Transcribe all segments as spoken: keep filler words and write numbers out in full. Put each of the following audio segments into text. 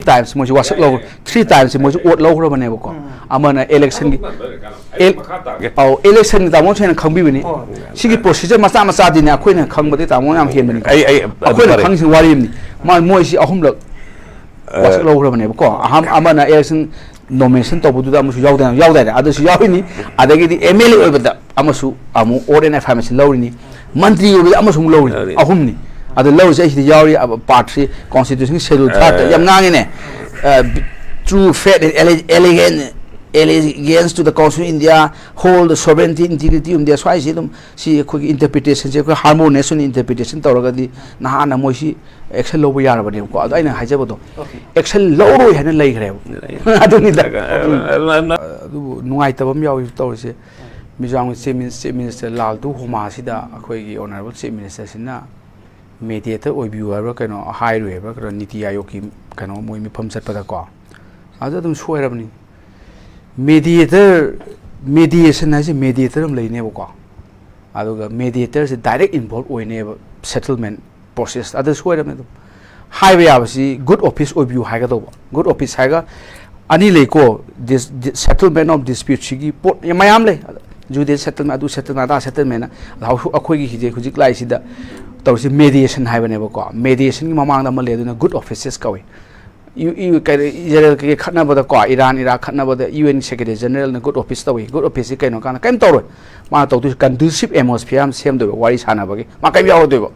times ꯃꯣꯏꯁꯨ ꯋꯥꯁꯛ ꯂꯧ, three times ꯃꯣꯏꯁꯨ ꯑꯣꯠ ꯂꯧꯈ꯭ꯔꯕꯅꯦꯕ ꯀꯣ꯫ ꯑꯃꯅ election ꯒꯤ ꯑꯧ, election ꯇꯥꯃꯣ ꯁꯦꯡꯅ ꯈꯪꯕꯤꯕꯅꯤ꯫ ꯁꯤꯒꯤ procedure ꯃꯆꯥ ꯃꯆꯥꯗꯤꯅꯦ ꯑꯩꯈꯣꯏꯅ ꯈꯪꯕꯗꯤ ꯇꯥꯃꯣ ꯌꯥꯝ ꯍꯦꯟꯕꯅꯤ꯫ ꯑꯩ- ꯑꯩ ꯑꯗꯨ ꯑꯩꯈꯣꯏꯅ ꯐꯔꯦ꯫ ꯈꯪꯉꯤꯁꯤ ꯋꯥꯔꯤ ꯑꯃꯅꯤ꯫ ꯃꯥ ꯃꯣꯏꯁꯤ ꯑꯍꯨꯝꯂꯛ ꯋꯥꯁꯛ ꯂꯧꯈ꯭ꯔꯕꯅꯦꯕꯀꯣ꯫ ꯑꯍꯥꯟ-, ꯑꯃꯅ election nomination ꯇꯧꯕꯗꯨꯗ ꯑꯃꯁꯨ ꯌꯥꯎꯗꯅ ꯌꯥꯎꯗꯥꯏꯅꯦ? ꯑꯗꯨꯁꯨ ꯌꯥꯎꯔꯤꯅꯤ꯫ ꯑꯗꯒꯤꯗꯤ M L A ꯑꯣꯏꯕꯗ ꯑꯃꯁꯨ ꯑꯃꯨꯛ oath and affirmation ꯂꯧꯔꯤꯅꯤ꯫ ꯃꯟꯇ꯭ꯔꯤ ꯑꯣꯏꯕꯗ ꯑꯃꯁꯨ ꯑꯃꯨꯛ ꯂꯧꯔꯤꯅꯤ꯫ ꯂꯧꯔꯤꯅꯤ꯫ ꯑꯍꯨꯝꯅꯤ꯫ ꯑꯗꯨ ꯂꯧꯔꯤꯁꯦ ꯑꯩꯁꯤꯗ ꯌꯥꯎꯔꯤ꯫ ꯑ, part three constitution schedule third ꯇ ꯌꯥꯝ ꯉꯥꯡꯉꯤꯅꯦ꯫ ꯑ, true faith and alle-, allegiance, allegiance to the Constitution of India, hold the sovereignty, integrity of India, ꯁ꯭ꯋꯥꯏꯁꯤ ꯑꯗꯨꯝ ꯁꯤ ꯑꯩꯈꯣꯏꯒꯤ interpretation ꯁꯦ ꯑꯩꯈꯣꯏ harmonious ꯑꯣꯏꯅ interpretation ꯇꯧꯔꯒꯗꯤ ꯅꯍꯥꯟꯅ ꯃꯣꯏꯁꯤ action ꯂꯧꯕ ꯌꯥꯔꯕꯅꯦꯕꯀꯣ꯫ ꯑꯗꯣ ꯑꯩꯅ ꯍꯥꯏꯖꯕꯗꯣ, action ꯂꯧꯔꯣꯏ ꯍꯥꯏꯅ ꯂꯩꯈ꯭ꯔꯦꯕ꯫ ꯑꯗꯨꯅꯤꯗ꯫ ꯑꯗꯨꯕꯨ ꯅꯨꯡꯉꯥꯏꯇꯕ ꯑꯃ ꯌꯥꯎꯔꯤ ꯇꯧꯔꯤꯁꯦ꯫ ꯃꯤꯖꯣꯔꯥꯝꯒꯤ Chief Min-, Chief Minister ꯂꯥꯜꯗꯨ ꯍꯣꯃꯥꯁꯤꯗ ꯑꯩꯈꯣꯏꯒꯤ Honourable Chief Minister ꯁꯤꯅ mediator ꯑꯣꯏꯕꯤꯌꯨ ꯍꯥꯏꯕ꯭ꯔꯥ ꯀꯩꯅꯣ ꯍꯥꯏꯔꯨꯏ ꯍꯥꯏꯕ꯭ꯔꯥ ꯀꯩꯅꯣ, ꯅꯤꯇꯤ ꯑꯥꯌꯣꯒꯀꯤ ꯀꯩꯅꯣ ꯃꯣꯏ ꯃꯤꯐꯝ ꯆꯠꯄꯗꯀꯣ꯫ ꯑꯗꯨ ꯑꯗꯨꯝ ꯁꯣꯏꯔꯕꯅꯤ꯫ Mediator, mediation ꯍꯥꯏꯁꯦ mediator ꯑꯃ ꯂꯩꯅꯦꯕꯀꯣ꯫ ꯑꯗꯨꯒ mediator ꯁꯦ direct involve ꯑꯣꯏꯅꯦꯕ settlement process꯫ ꯑꯗꯨ ꯁꯣꯏꯔꯕꯅꯤ ꯑꯗꯨꯝ꯫ ꯍꯥꯏꯕ ꯌꯥꯕꯁꯤ good office ꯑꯣꯏꯕꯤꯌꯨ ꯍꯥꯏꯒꯗꯧꯕ꯫ Good office ꯍꯥꯏꯔꯒ ꯑꯅꯤ ꯂꯩꯀꯣ, dis-, di-, settlement of dispute ꯁꯤꯒꯤ ꯄꯣꯠ ꯃꯌꯥꯝ ꯂꯩ꯫ Judicial settlement, ꯑꯗꯨ settlement, ꯑꯗꯥ settlement ꯅ꯫ ꯑꯗ ꯍꯧ-, ꯑꯩꯈꯣꯏꯒꯤ ꯍꯧꯖꯤꯛ, ꯍꯧꯖꯤꯛ ꯂꯥꯛꯏꯁꯤꯗ ꯇꯧꯔꯤꯁꯤ mediation ꯍꯥꯏꯕꯅꯦꯕꯀꯣ꯫ Mediation ꯒꯤ ꯃꯃꯥꯡꯗ ꯑꯃ ꯂꯩ, ꯑꯗꯨꯅ good offices ꯀꯧꯏ꯫ ꯌꯨ-, ꯌꯨ-, ꯀꯩꯅꯣ, ꯏꯖꯔꯦꯜ ꯀꯩꯀꯩ ꯈꯠꯅꯕꯗꯀꯣ, ꯏꯔꯥꯟ ꯏꯔꯥꯛ ꯈꯠꯅꯕꯗ U N Secretary General ꯅ good office ꯇꯧꯏ꯫ Good office ꯁꯤ ꯀꯩꯅꯣ ꯀꯥꯟꯗ ꯀꯩꯝ ꯇꯧꯔꯣꯏ꯫ ꯃꯥꯅ ꯇꯧꯗꯣꯏꯁꯤ conducive atmosphere ꯑꯃ ꯁꯦꯝꯗꯣꯏꯕ ꯋꯥꯔꯤ ꯁꯥꯟꯅꯕꯒꯤ꯫ ꯃꯥ ꯀꯩꯝ ꯌꯥꯎꯔꯣꯏꯗꯣꯏꯕ꯫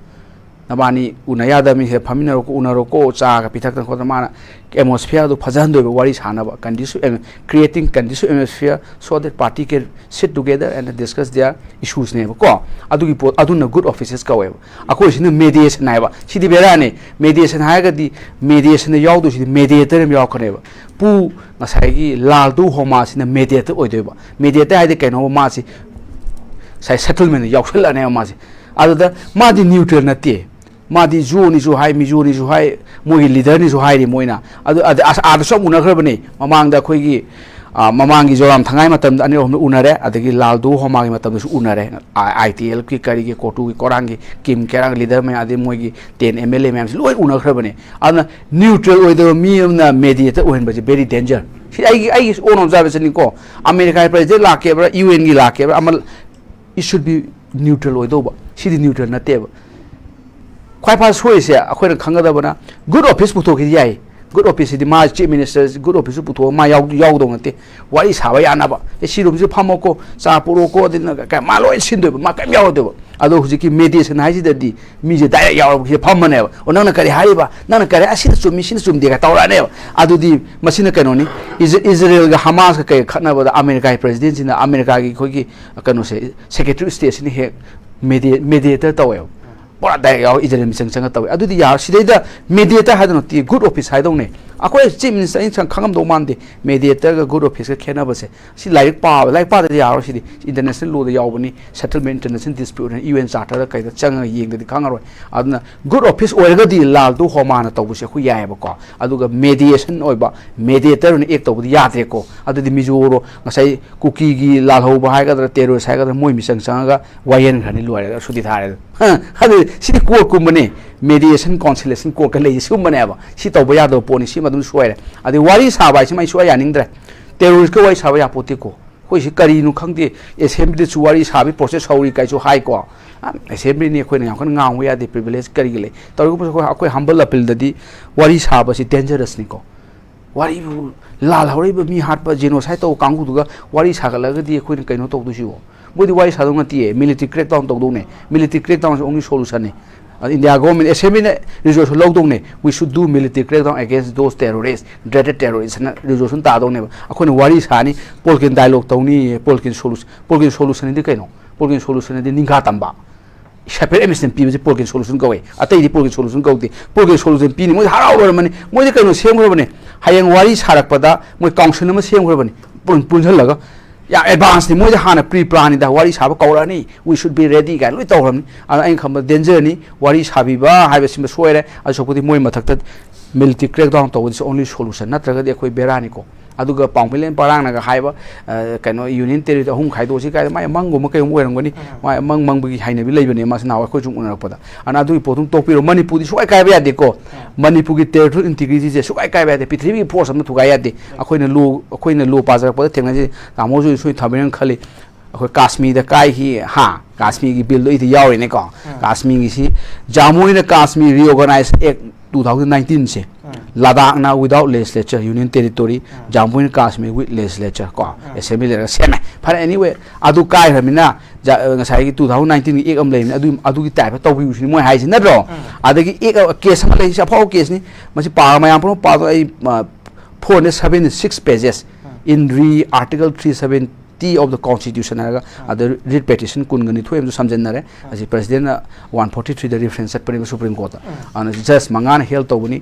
ꯅꯕꯥꯅꯤ ꯎꯅ ꯌꯥꯗꯕ ꯃꯤ ꯁꯤꯗ ꯐꯝꯃꯤꯟꯅꯔꯣꯀꯣ, ꯎꯅꯔꯣꯀꯣ, ꯆꯥꯒ ꯄꯤꯊꯛꯇꯅ ꯈꯣꯠꯇꯅ ꯃꯥꯅ atmosphere ꯗꯨ ꯐꯖꯍꯟꯗꯣꯏꯕ ꯋꯥꯔꯤ ꯁꯥꯟꯅꯕ꯫ Conducive am-, creating conducive atmosphere so that party can sit together and discuss their issues ꯅꯦꯕꯀꯣ꯫ ꯑꯗꯨꯒꯤ ꯄꯣꯠ ꯑꯗꯨꯅ good offices ꯀꯧꯋꯦꯕ꯫ ꯑꯩꯈꯣꯏꯁꯤꯅ mediation ꯍꯥꯏꯕ꯫ ꯁꯤꯗꯤ ꯕꯦꯔꯥꯅꯦ꯫ Mediation ꯍꯥꯏꯔꯒꯗꯤ mediation ꯗ ꯌꯥꯎꯗꯣꯏꯁꯤꯗꯤ mediator ꯑꯃ ꯌꯥꯎꯔꯛꯀꯅꯦꯕ꯫ ꯄꯨ ꯉꯁꯥꯏꯒꯤ ꯂꯥꯜꯗꯨ ꯍꯣꯃꯥꯁꯤꯅ mediator ꯑꯣꯏꯗꯣꯏꯕ꯫ Mediator ꯍꯥꯏꯗꯤ ꯀꯩꯅꯣꯕ, ꯃꯥꯁꯤ ꯉꯁꯥꯏ settlement ꯗ ꯌꯥꯎꯁꯜꯂꯛꯑꯅꯦꯕ ꯃꯥꯁꯦ꯫ ꯑꯗꯨꯗ ꯃꯥꯗꯤ neutral ꯅꯠꯇꯦ꯫ ꯃꯥꯗꯤ ꯖꯣꯅꯤꯁꯨ ꯍꯥꯏ, ꯃꯤꯖꯣꯅꯤꯁꯨ ꯍꯥꯏ, ꯃꯣꯏꯒꯤ leader ꯅꯤꯁꯨ ꯍꯥꯏꯔꯤ ꯃꯣꯏꯅ꯫ ꯑꯗꯨ, ꯑꯗ-, ꯑꯁ-, ꯑꯥꯗꯁꯨ ꯌꯥꯝ ꯎꯅꯈ꯭ꯔꯕꯅꯦ꯫ ꯃꯃꯥꯡꯗ ꯑꯩꯈꯣꯏꯒꯤ ꯃꯃꯥꯡꯒꯤ ꯖꯣꯔꯥꯝ ꯊꯪꯉꯥꯏ ꯃꯇꯝꯗ ꯑꯅꯤꯔꯛ ꯑꯍꯨꯝꯂꯛ ꯎꯅꯔꯦ, ꯑꯗꯒꯤ ꯂꯥꯜꯗꯨ ꯍꯣꯃꯥꯒꯤ ꯃꯇꯝꯗꯁꯨ ꯎꯅꯔꯦ꯫ ꯑꯥꯏ ꯇꯤ ꯑꯦꯜ ꯑꯦꯐꯀꯤ, ꯀꯔꯤꯒꯤ, ꯀꯣꯇꯨꯒꯤ, ꯀꯣꯔꯥꯡꯒꯤ, ꯀꯤꯝ ꯀꯦꯔꯥꯡ ꯂꯤꯗꯔ ꯃꯌꯥꯝ, ꯑꯗꯩ ꯃꯣꯏꯒꯤ ꯇꯦꯟ ꯑꯦꯝ ꯑꯦꯜ ꯑꯦ ꯃꯌꯥꯝꯁꯤ ꯂꯣꯏ ꯎꯅꯈ꯭ꯔꯕꯅꯦ꯫ ꯑꯗꯨꯅ ꯅ꯭ꯌꯨꯇ꯭ꯔꯦꯜ ꯑꯣꯏꯗꯕ ꯃꯤ ꯑꯃꯅ ꯃꯦꯗꯤꯌꯦꯇꯔ ꯑꯣꯏꯍꯟꯕꯁꯦ very danger꯫ ꯁꯤ ꯑꯩꯒꯤ, ꯑꯩꯒꯤ own observation ꯅꯤꯀꯣ꯫ ꯑꯃꯦꯔꯤꯀꯥꯒꯤ ꯄ꯭ꯔꯦꯁꯤꯗꯦꯟꯠ ꯂꯥꯛꯀꯦꯕ꯭ꯔꯥ, ꯌꯨ ꯑꯦꯟꯒꯤ ꯂꯥꯛꯀꯦꯕ꯭ꯔꯥ, ꯑꯃ, it should be neutral ꯑꯣꯏꯗꯧꯕ꯫ ꯁꯤꯗꯤ ꯅ꯭ꯌꯨꯇ꯭ꯔꯦꯜ ꯅꯠꯇꯦꯕ꯫ ꯈ꯭ꯋꯥꯏ ꯐꯥ ꯁꯣꯏꯔꯤꯁꯦ ꯑꯩꯈꯣꯏꯅ ꯈꯪꯒꯗꯕꯅ, ꯒꯨꯗ ꯑꯣꯐꯤꯁ ꯄꯨꯊꯣꯛꯈꯤꯗꯤ ꯌꯥꯏ꯫ ꯒꯨꯗ ꯑꯣꯐꯤꯁ ꯁꯤꯗꯤ ꯃꯥ ꯆꯤꯐ ꯃꯤꯅꯤꯁꯇꯔ, ꯒꯨꯗ ꯑꯣꯐꯤꯁꯁꯨ ꯄꯨꯊꯣꯛꯑꯒ ꯃꯥ ꯌꯥꯎ-, ꯌꯥꯎꯗꯧ ꯅꯠꯇꯦ꯫ ꯋꯥꯔꯤ ꯁꯥꯕ ꯌꯥꯅꯕ, "ꯑꯦ, ꯁꯤ ꯔꯨꯝꯁꯤ ꯐꯝꯃꯣꯀꯣ, ꯆꯥ ꯄꯨꯔꯛꯑꯣꯀꯣ", ꯑꯗꯨꯅ ꯀ-, ꯃꯥ ꯂꯣꯏ ꯁꯤꯟꯗꯣꯏꯕ, ꯃꯥ ꯀꯔꯤꯝ ꯌꯥꯎꯔꯣꯏꯗꯣꯏꯕ꯫ ꯑꯗꯣ ꯍꯧꯖꯤꯛꯀꯤ ꯃꯦꯗꯤꯌꯦꯁꯟ ꯍꯥꯏꯁꯤꯗꯗꯤ ꯃꯤꯁꯦ ꯗꯥꯏꯔꯦꯛ ꯌꯥꯎꯔꯒ ꯁꯤꯗ ꯐꯝꯃꯅꯦꯕ꯫ "ꯑꯣ, ꯅꯪꯅ ꯀꯔꯤ ꯍꯥꯏꯔꯤꯕ? ꯅꯪꯅ ꯀꯔꯤ, ꯑꯁꯤꯅ ꯆꯨꯝꯃꯤ, ꯁꯤꯅ ꯆꯨꯝꯗꯦ" ꯀꯥꯏ ꯇꯧꯔꯛꯑꯅꯦꯕ꯫ ꯑꯗꯨꯗꯤ ꯃꯁꯤꯅ ꯀꯩꯅꯣꯅꯤ, ꯏꯖ-, ꯏꯖꯔꯦꯜꯒ ꯍꯃꯥꯁꯀ ꯀꯩ ꯈꯠꯅꯕꯗ ꯑꯃꯦꯔꯤꯀꯥꯒꯤ ꯄ꯭ꯔꯦꯁꯤꯗꯦꯟꯁꯤꯅ, ꯑꯃꯦꯔꯤꯀꯥꯒꯤ ꯑꯩꯈꯣꯏꯒꯤ ꯀꯩꯅꯣꯁꯦ, ꯁꯦꯀ꯭ꯔꯦꯇꯔꯤ ꯁ꯭ꯇꯦꯠꯁꯤꯅ ꯍꯦꯛ ꯃꯦꯗꯤꯌꯦ-, ꯃꯦꯗꯤꯌꯦꯇꯔ ꯇꯧꯋꯦꯕ꯫ ꯄꯨꯔꯥ ꯗꯥꯏꯔꯦꯛ ꯌꯥꯎꯔ ꯏꯖꯔꯦꯜ ꯃꯤꯆꯪ ꯆꯪꯉ ꯇꯧꯋꯦ꯫ ꯑꯗꯨꯗꯤ ꯌꯥꯔꯣꯏ꯫ ꯁꯤꯗꯩꯗ ꯃꯦꯗꯤꯌꯦꯇꯔ ꯍꯥꯏꯗꯧ ꯅꯠꯇꯦ, ꯒꯨꯗ ꯑꯣꯐꯤꯁ ꯍꯥꯏꯗꯧꯅꯦ꯫ ꯑꯩꯈꯣꯏ ꯆꯤꯐ ꯃꯤꯅꯤꯁꯇꯔ ꯑꯩꯅ ꯈꯪꯉꯝꯗꯧ ꯃꯥꯟꯗꯦ, ꯃꯦꯗꯤꯌꯦꯇꯔꯒ ꯒꯨꯗ ꯑꯣꯐꯤꯁꯀ ꯈꯦꯠꯅꯕꯁꯦ꯫ ꯁꯤ ꯂꯥꯏꯔꯤꯛ ꯄꯥꯕ, ꯂꯥꯏꯔꯤꯛ ꯄꯥꯗꯗꯤ ꯌꯥꯔꯣꯏ꯫ ꯁꯤꯗꯤ ꯏꯟꯇꯔꯅꯦꯁꯅꯦꯜ ꯂꯣꯗ ꯌꯥꯎꯕꯅꯤ, ꯁꯦꯇꯜꯃꯦꯟ ꯏꯟꯇꯔꯅꯦꯁꯅꯦꯜ ꯗꯤꯁꯄ꯭ꯌꯨꯠ ꯍꯥꯏꯅ ꯌꯨ ꯑꯦꯟ ꯆꯥꯔꯇꯔꯗ ꯀꯩꯗ ꯆꯪꯉꯒ ꯌꯦꯡꯗꯗꯤ ꯈꯪꯉꯔꯣꯏ꯫ ꯑꯗꯨꯅ ꯒꯨꯗ ꯑꯣꯐꯤꯁ ꯑꯣꯏꯔꯒꯗꯤ ꯂꯥꯜꯗꯨ ꯍꯣꯃꯥꯅ ꯇꯧꯕꯁꯦ ꯑꯩꯈꯣꯏ ꯌꯥꯏꯑꯕꯀꯣ, ꯑꯗꯨꯒ ꯃꯦꯗꯤꯌꯦꯁꯟ ꯑꯣꯏꯕ, ꯃꯦꯗꯤꯌꯦꯇꯔ ꯑꯣꯏꯅ ꯑꯦꯛ ꯇꯧꯕꯗꯤ ꯌꯥꯗ꯭ꯔꯦꯀꯣ꯫ ꯑꯗꯨꯗꯤ ꯃꯤꯖꯣꯔꯣ ꯉꯁꯥꯏ ꯀꯨꯀꯤꯒꯤ ꯂꯥꯜꯍꯧꯕ ꯍꯥꯏꯒꯗ꯭ꯔꯥ, ꯇꯦꯔꯣꯔꯤꯁ ꯍꯥꯏꯒꯗ꯭ꯔꯥ, ꯃꯣꯏ ꯃꯤꯆꯪ ꯆꯪꯉꯒ ꯋꯥꯌꯦꯟꯈ꯭ꯔꯅꯤ, ꯂꯣꯏꯔꯦ, ꯁꯨꯇꯤ ꯊꯥꯔꯦ꯫ ꯍ, ꯑꯗꯨ ꯁꯤꯗꯤ ꯀꯣꯔꯠꯀꯨꯝꯕꯅꯤ, ꯃꯦꯗꯤꯌꯦꯁꯟ ꯀꯥꯎꯟꯁꯤꯂꯦꯁꯟ ꯀꯣꯔꯠꯀ ꯂꯩꯁꯦ ꯁꯤꯒꯨꯝꯕꯅꯦꯕ꯫ ꯁꯤ ꯇꯧꯕ ꯌꯥꯗꯕ ꯄꯣꯠꯅꯤ, ꯁꯤꯃ ꯑꯗꯨꯝ ꯁꯣꯏꯔꯦ꯫ ꯑꯗꯩ ꯋꯥꯔꯤ ꯁꯥꯕ ꯍꯥꯏꯁꯤꯃ ꯑꯩ ꯁꯨꯡꯌꯥ ꯌꯥꯅꯤꯡꯗ꯭ꯔꯦ꯫ ꯇꯦꯔꯣꯔꯤꯁꯀ ꯋꯥꯔꯤ ꯁꯥꯕ ꯌꯥꯄꯣꯠꯇꯦꯀꯣ꯫ ꯑꯩꯈꯣꯏꯁꯤ ꯀꯔꯤꯅꯣ ꯈꯪꯗꯦ, ꯑꯦꯁꯦꯝꯕ꯭ꯂꯤꯗꯁꯨ ꯋꯥꯔꯤ ꯁꯥꯕꯒꯤ ꯄ꯭ꯔꯣꯁꯦꯁ ꯍꯧꯔꯤ ꯀꯥꯏꯁꯨ ꯍꯥꯏꯀꯣ꯫ ꯑ, ꯑꯦꯁꯦꯝꯕ꯭ꯂꯤꯅꯤ, ꯑꯩꯈꯣꯏꯅ ꯌꯥꯝ ꯀꯟꯅ ꯉꯥꯡꯕ ꯌꯥꯗꯦ, ꯄ꯭ꯔꯤꯚꯤꯂꯦꯖ ꯀꯔꯤꯒꯤ ꯂꯩ꯫ ꯇꯧꯔꯤꯒꯨꯝꯕꯁꯨ ꯑꯩꯈꯣꯏ, ꯑꯩꯈꯣꯏ ꯍꯝꯕꯜ ꯑꯄꯤꯜꯗꯗꯤ ꯋꯥꯔꯤ ꯁꯥꯕꯁꯤ ꯗꯦꯟꯖꯔꯁꯅꯤꯀꯣ꯫ ꯋꯥꯔꯤꯕꯨ, ꯂꯥꯜ ꯍꯧꯔꯛꯏꯕ ꯃꯤ ꯍꯥꯠꯄ, ꯖꯦꯅꯣꯁꯥꯏꯠ ꯇꯧꯕ ꯀꯥꯡꯕꯨꯗꯨꯒ ꯋꯥꯔꯤ ꯁꯥꯒꯠꯂꯒꯗꯤ ꯑꯩꯈꯣꯏꯅ ꯀꯩꯅꯣ ꯇꯧꯗꯣꯏꯁꯤꯕꯣ? ꯃꯣꯏꯗꯤ ꯋꯥꯔꯤ ꯁꯥꯗꯧ ꯅꯠꯇꯤꯌꯦ, ꯃꯤꯂꯤꯇꯔꯤ ꯀ꯭ꯔꯦꯛ ꯗꯥꯎꯟ ꯇꯧꯗꯧꯅꯦ꯫ ꯃꯤꯂꯤꯇꯔꯤ ꯀ꯭ꯔꯦꯛ ꯗꯥꯎꯟꯁꯦ ꯑꯣꯡꯂꯤ ꯁꯣꯂꯨꯁꯟꯅꯤ꯫ ꯑꯗ ꯏꯟꯗꯤꯌꯥ ꯒꯣꯔꯃꯦꯟ ꯑꯦꯁꯦꯝꯕ꯭ꯂꯤꯅ ꯔꯤꯖꯣꯂꯨꯁꯟ ꯂꯧꯗꯧꯅꯦ, "We should do military crackdown against those terrorists, dreaded terrorists" ꯍꯥꯏꯅ ꯔꯤꯖꯣꯂꯨꯁꯟ ꯇꯥꯗꯧꯅꯦꯕ꯫ ꯑꯩꯈꯣꯏꯅ ꯋꯥꯔꯤ ꯁꯥꯅꯤ, ꯄꯣꯜꯀꯤꯟ ꯗꯥꯏꯂꯣꯛ ꯇꯧꯅꯤ, ꯄꯣꯜꯀꯤꯟ ꯁꯣꯂꯨꯁꯟ, ꯄꯣꯜꯀꯤꯟ ꯁꯣꯂꯨꯁꯟ ꯍꯥꯏꯗꯤ ꯀꯩꯅꯣ? ꯄꯣꯜꯀꯤꯟ ꯁꯣꯂꯨꯁꯟ ꯍꯥꯏꯗꯤ ꯅꯤꯡꯈꯥ ꯇꯝꯕ꯫ ꯁꯦꯄꯔꯦꯠ ꯑꯦꯃꯤꯁꯟ ꯄꯤꯕꯁꯦ ꯄꯣꯜꯀꯤꯟ ꯁꯣꯂꯨꯁꯟ ꯀꯧꯋꯦ, ꯑꯇꯩꯗꯤ ꯄꯣꯜꯀꯤꯟ ꯁꯣꯂꯨꯁꯟ ꯀꯧꯗꯦ꯫ ꯄꯣꯜꯀꯤꯟ ꯁꯣꯂꯨꯁꯟ ꯄꯤꯅꯤ, ꯃꯣꯏꯗꯤ ꯍꯔꯥꯎꯔꯝꯃꯅꯤ, ꯃꯣꯏꯗꯤ ꯀꯩꯅꯣ ꯁꯦꯝꯈ꯭ꯔꯕꯅꯤ, ꯍꯌꯦꯡ ꯋꯥꯔꯤ ꯁꯥꯔꯛꯄꯗ ꯃꯣꯏ ꯀꯥꯎꯟꯁꯤꯜ ꯑꯃ ꯁꯦꯝꯈ꯭ꯔꯕꯅꯤ, ꯄꯨꯟ-, ꯄꯨꯟꯁꯤꯜꯂꯒ꯫ ꯌꯥꯝ ꯑꯦꯗꯚꯥꯟꯁꯅꯤ, ꯃꯣꯏꯗꯤ ꯍꯥꯟꯅ ꯄ꯭ꯔꯤ ꯄ꯭ꯂꯥꯟꯅꯤꯗ, ꯋꯥꯔꯤ ꯁꯥꯕ ꯀꯧꯔꯛꯑꯅꯤ, "We should be ready" ꯀꯥꯏꯅ ꯂꯣꯏ ꯇꯧꯈ꯭ꯔꯕꯅꯤ꯫ ꯑꯗ ꯑꯩꯅ ꯈꯟꯕꯗ ꯗꯦꯟꯖꯔꯅꯤ, ꯋꯥꯔꯤ ꯁꯥꯕꯤꯕ ꯍꯥꯏꯕꯁꯤꯃ ꯁꯣꯏꯔꯦ꯫ ꯑꯗꯨ ꯁꯔꯨꯛꯄꯨꯗꯤ ꯃꯣꯏ ꯃꯊꯛꯇ ꯃꯤꯂꯤꯇꯔꯤ ꯀ꯭ꯔꯦꯛ ꯗꯥꯎꯟ ꯇꯧꯕꯗꯤ only solution, ꯅꯠꯇ꯭ꯔꯒꯗꯤ ꯑꯩꯈꯣꯏ ꯕꯦꯔꯥꯅꯤꯀꯣ꯫ ꯑꯗꯨꯒ ꯄꯥꯎꯃꯤꯂꯦꯟ ꯄꯔꯥꯡꯅꯒ ꯍꯥꯏꯕ, ꯑ, ꯀꯩꯅꯣ, ꯌꯨꯅꯤꯌꯟ ꯇꯦꯔꯤꯇꯣꯔꯤ ꯑꯍꯨꯝ ꯈꯥꯏꯗꯣꯛꯑꯁꯤ ꯀꯥꯏꯅ ꯃꯥꯏ ꯑꯃꯪꯒꯨꯝꯕ ꯀꯩꯒꯨꯝꯕ ꯑꯣꯏꯔꯝꯒꯅꯤ꯫ ꯃꯥꯏ ꯑꯃꯪ ꯃꯪꯕꯒꯤ ꯍꯩꯅꯕꯤ ꯂꯩꯕꯅꯦ ꯃꯥꯁꯦ ꯅꯍꯥꯟꯋꯥꯏ ꯑꯩꯈꯣꯏ ꯁꯨꯝ ꯎꯅꯔꯛꯄꯗ꯫ ꯑꯗꯨꯅ ꯑꯗꯨꯒꯤ ꯄꯣꯠꯇꯨ ꯇꯣꯛꯄꯤꯔꯣ꯫ ꯃꯅꯤꯄꯨꯔꯗꯤ ꯁꯨꯡꯀꯥꯏ ꯀꯥꯏꯕ ꯌꯥꯗꯦꯀꯣ꯫ ꯃꯅꯤꯄꯨꯔꯒꯤ territorial integrityꯁꯦ ꯁꯨꯡꯀꯥꯏ ꯀꯥꯏꯕ ꯌꯥꯗꯦ꯫ ꯄ꯭ꯔꯤꯊꯤꯕꯤꯒꯤ force ꯑꯃꯅ ꯊꯨꯒꯥꯏ ꯌꯥꯗꯦ꯫ ꯑꯩꯈꯣꯏꯅ law, ꯑꯩꯈꯣꯏꯅ law ꯄꯥꯖꯔꯛꯄꯗ ꯊꯦꯡꯅꯁꯤ, ꯇꯥꯃꯣꯁꯨ ꯁꯣꯏ ꯊꯥꯕꯤꯔꯝꯒꯅꯤ ꯈꯜꯂꯤ꯫ ꯑꯩꯈꯣꯏ ꯀꯥꯁꯃꯤꯔꯗ ꯀꯥꯏꯈꯤ, ꯍꯥ, ꯀꯥꯁꯃꯤꯔꯒꯤ billꯗꯣ ꯑꯩꯗꯤ ꯌꯥꯎꯔꯤꯅꯦꯀꯣ꯫ ꯀꯥꯁꯃꯤꯔꯒꯤꯁꯤ Jammu and Kashmir Reorganization Act two thousand nineteenꯁꯦ, ꯂꯗꯥꯈꯅ without legislature, union territory, Jammu and Kashmir with legislature ꯀꯣ, assembly ꯂꯩꯔꯒ ꯁꯦꯝꯃꯦ꯫ ꯐꯔꯦ, anyway, ꯑꯗꯨ ꯀꯥꯏꯈ꯭ꯔꯃꯤꯅ, ꯖ-, ꯉꯁꯥꯏꯒꯤ two thousand nineteenꯒꯤ act ꯑꯃ ꯂꯩꯕꯅꯤ, ꯑꯗꯨ, ꯑꯗꯨꯒꯤ typeꯇ ꯇꯧꯕꯤꯌꯨꯁꯤꯅꯤ ꯃꯣꯏ ꯍꯥꯏꯁꯤ ꯅꯠꯇ꯭ꯔꯣ? ꯑꯗꯒꯤ act, case ꯑꯃ ꯂꯩ, ꯁꯤ ꯑꯐꯥꯎꯕ caseꯅꯤ꯫ ꯃꯁꯤ ꯄꯥ-, ꯃꯌꯥꯝ ꯄꯨꯝꯅꯃꯛ ꯄꯥꯗꯣ ꯑꯩ, ꯑ, four hundred seventy six pages in re Article three seventy of the Constitution ꯍꯥꯏꯔꯒ, ꯑꯗ writ petition ꯀꯨꯟꯒ ꯅꯤꯊꯣꯏ ꯑꯃꯁꯨ ꯁꯝꯖꯤꯟꯅꯔꯦ꯫ ꯑꯁꯤ presidentꯅ one forty threeꯗ reference ꯆꯠꯄꯅꯦꯕ Supreme Courtꯇ꯫ ꯑꯗꯨꯅ judge ꯃꯉꯥꯅ hear ꯇꯧꯕꯅꯤ꯫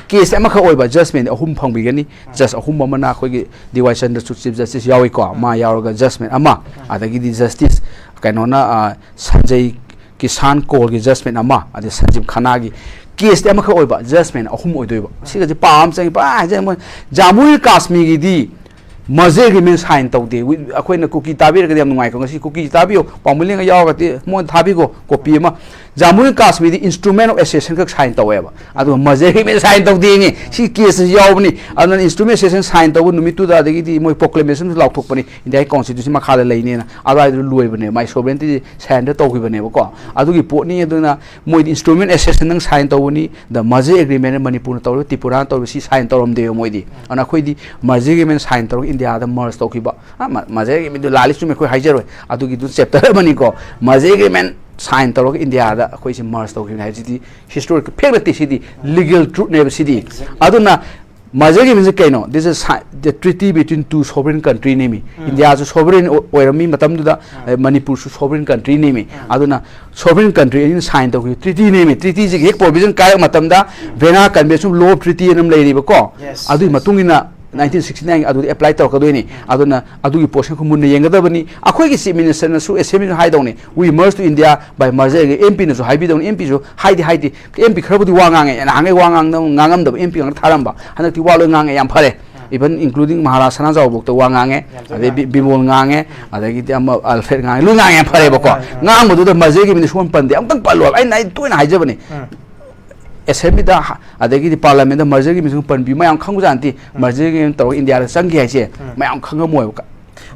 Case ꯑꯃꯈꯛ ꯑꯣꯏꯕ judgment ꯑꯍꯨꯝ ꯐꯪꯕꯤꯒꯅꯤ꯫ Judge ꯑꯍꯨꯝ ꯑꯃꯅ ꯑꯩꯈꯣꯏꯒꯤ ꯗꯤ ꯋꯥꯏ ꯆꯟꯗ꯭ꯔꯆꯨꯗ Chief Justice ꯌꯥꯎꯏꯀꯣ, ꯃꯥ ꯌꯥꯎꯔꯒ judgment ꯑꯃ, ꯑꯗꯒꯤꯗꯤ justice ꯀꯩꯅꯣꯅ, ꯑ, ꯁꯟꯖꯩ ꯀꯤꯁꯥꯟ ꯀꯣꯜꯒꯤ judgment ꯑꯃ, ꯑꯗꯩ ꯁꯟꯖꯤꯕ ꯈꯟꯅꯥꯒꯤ caseꯇꯤ ꯑꯃꯈꯛ ꯑꯣꯏꯕ, judgment ꯑꯍꯨꯝ ꯑꯣꯏꯗꯣꯏꯕ꯫ ꯁꯤꯒꯁꯦ ꯄꯥ ꯑꯃ ꯆꯪꯉꯤ, ꯄꯨꯔꯥ ꯍꯥꯏꯖꯩ ꯃꯣꯏ꯫ Jammu and ꯀꯥꯁꯃꯤꯔꯒꯤꯗꯤ merger agreement sign ꯇꯧꯗꯦ꯫ ꯋꯤ-, ꯑꯩꯈꯣꯏꯅ ꯀꯨꯀꯤ ꯇꯥꯕꯤꯔꯒꯗꯤ ꯌꯥꯝ ꯅꯨꯡꯉꯥꯏꯀꯣ꯫ ꯉꯁꯤ ꯀꯨꯀꯤ ꯇꯥꯕꯤꯌꯣ, ꯄꯥꯎꯃꯤꯂꯦꯟꯒ ꯌꯥꯎꯔꯒꯗꯤ ꯃꯣꯏꯗ ꯊꯥꯕꯤꯈꯣ copy ꯑꯃ꯫ Jammu and ꯀꯥꯁꯃꯤꯔꯗꯤ instrument of accession ꯈꯛ sign ꯇꯧꯋꯦꯕ, ꯑꯗꯨꯒ merger agreement sign ꯇꯧꯗꯦꯅꯦ꯫ ꯁꯤ caseꯇꯁꯨ ꯌꯥꯎꯕꯅꯤ꯫ ꯑꯗꯨꯅ instrument accession sign ꯇꯧꯕ ꯅꯨꯃꯤꯠꯇꯨꯗ, ꯑꯗꯒꯤꯗꯤ ꯃꯣꯏ proclamationꯁꯨ ꯂꯥꯎꯊꯣꯛꯄꯅꯤ, Indiaꯒꯤ constitution ꯃꯈꯥꯗ ꯂꯩꯅꯦꯅ꯫ ꯑꯗꯨꯋꯥꯏꯗꯨꯗ ꯂꯣꯏꯕꯅꯦ, ꯃꯥꯏ sovereignty surrender ꯇꯧꯈꯤꯕꯅꯦꯕꯀꯣ꯫ ꯑꯗꯨꯒꯤ ꯄꯣꯠꯅꯤ꯫ ꯑꯗꯨꯅ ꯃꯣꯏꯗꯤ instrument accession ꯅꯪ sign ꯇꯧꯕꯅꯤ, the merger agreement ꯃꯅꯤꯄꯨꯔꯅ ꯇꯧꯔꯤꯕ, ꯇ꯭ꯔꯤꯄꯨꯔꯥꯅ ꯇꯧꯔꯤꯕ, ꯁꯤ sign ꯇꯧꯔꯝꯗꯦꯕ ꯃꯣꯏꯗꯤ꯫ ꯑꯗꯨꯅ ꯑꯩꯈꯣꯏꯗꯤ merger agreement sign ꯇꯧꯔꯒ Indiaꯗ merge ꯇꯧꯈꯤꯕ꯫ ꯑ, ꯃ-, merger agreementꯗꯨ ꯂꯥꯜꯂꯤ ꯆꯨꯝꯃꯤ ꯑꯩꯈꯣꯏ ꯍꯥꯏꯖꯔꯣꯏ, ꯑꯗꯨꯒꯤꯗꯨ chapter ꯑꯃꯅꯤꯀꯣ꯫ Merger agreement sign ꯇꯧꯔꯒ Indiaꯗ ꯑꯩꯈꯣꯏꯁꯦ merge ꯇꯧꯈꯤꯕꯅꯤ ꯍꯥꯏꯕꯁꯤꯗꯤ historic fact ꯅꯠꯇꯦ, ꯁꯤꯗꯤ legal truthꯅꯦꯕ ꯁꯤꯗꯤ꯫ ꯑꯗꯨꯅ merger agreementꯁꯦ ꯀꯩꯅꯣ? This is si-, the treaty between two sovereign countryꯅꯦꯃꯤ꯫ Indiaꯁꯨ sovereign ꯑꯣ-, ꯑꯣꯏꯔꯝꯃꯤ ꯃꯇꯝꯗꯨꯗ, ꯑ, ꯃꯅꯤꯄꯨꯔꯁꯨ sovereign countryꯅꯦꯃꯤ꯫ ꯑꯗꯨꯅ sovereign country ꯑꯅꯤꯅ sign ꯇꯧꯈꯤꯕ treatyꯅꯦꯃꯤ꯫ Treatyꯁꯤꯒꯤ ꯍꯦꯛ provision ꯀꯥꯏꯔꯛꯄ ꯃꯇꯝꯗ Vienna Convention of Law of Treaty ꯑꯅ ꯑꯃ ꯂꯩꯔꯤꯕꯀꯣ꯫ Yes, ꯑꯗꯨꯒꯤ yes꯫ ꯃꯇꯨꯡ ꯏꯟꯅ nineteen sixty nine ꯑꯗꯨꯗ apply ꯇꯧꯔꯛꯀꯗꯣꯏꯅꯤ꯫ ꯑꯗꯨꯅ ꯑꯗꯨꯒꯤ portionꯈꯣꯏ ꯃꯨꯟꯅ ꯌꯦꯡꯒꯗꯕꯅꯤ꯫ ꯑꯩꯈꯣꯏꯒꯤ Chief Ministerꯅꯁꯨ, assemblyꯅꯁꯨ ꯍꯥꯏꯗꯧꯅꯤ, "We merge to India by merger agreement." MPꯅꯁꯨ ꯍꯥꯏꯕꯤꯗꯧꯅꯤ꯫ MPꯁꯨ ꯍꯥꯏꯗꯤ ꯍꯥꯏꯗꯤ, MP ꯈꯔꯕꯨꯗꯤ ꯋꯥ ꯉꯥꯡꯉꯦ, ꯅꯍꯥꯟꯉꯩ ꯋꯥ ꯉꯥꯡꯗ-, ꯉꯥꯡꯉꯝꯗꯕ MP ꯉꯥꯛꯇ ꯊꯥꯔꯝꯕ, ꯍꯟꯗꯛꯇꯤ ꯋꯥ ꯂꯣꯏ ꯉꯥꯡꯉꯦ, ꯌꯥꯝ ꯐꯔꯦ꯫ Even including ꯃꯍꯥꯔꯥꯖ ꯁꯅꯥꯖꯥꯎꯕꯣꯛꯇ ꯋꯥ ꯉꯥꯡꯉꯦ, ꯑꯗꯩ ꯕꯤ- ꯕꯤꯃꯣꯜ ꯉꯥꯡꯉꯦ, ꯑꯗꯒꯤꯗꯤ ꯑꯃ ꯑꯜꯐ꯭ꯔꯦꯗ ꯉꯥꯡꯉꯦ, ꯂꯣꯏ ꯉꯥꯡꯉꯦ, ꯐꯔꯦꯕꯀꯣ꯫ ꯉꯥꯡꯉꯦ, ꯉꯥꯡꯉꯦ꯫ ꯉꯥꯡꯕꯗꯨꯗ ꯃꯔꯖꯔꯒꯤ ꯃꯤꯡꯗꯤ ꯁꯨꯡꯄꯟ ꯄꯟꯗꯦ꯫ ꯑꯃꯨꯛꯇꯪ ꯄꯜꯂꯣ ꯍꯥꯏꯕ꯫ ꯑꯩꯅ, ꯑꯩ ꯇꯣꯏꯅ ꯍꯥꯏꯖꯕꯅꯤ꯫ ꯑꯦꯁꯦꯝꯕ꯭ꯂꯤꯗ ꯍ-, ꯑꯗꯒꯤꯗꯤ ꯄꯥꯔꯂꯥꯃꯦꯟꯗ ꯃꯔꯖꯔꯒꯤ ꯃꯤꯡ ꯁꯨꯡꯄꯟꯕꯤ, ꯃꯌꯥꯝ ꯈꯪꯕꯖꯥꯠ ꯅꯠꯇꯦ꯫ ꯃꯔꯖꯔꯒꯤ ꯃꯤꯡ ꯇꯧꯔꯒ ꯏꯟꯗꯤꯌꯥꯗ ꯆꯪꯈꯤ ꯍꯥꯏꯁꯦ ꯃꯌꯥꯝ ꯈꯪꯉꯝꯃꯣꯏꯕ꯫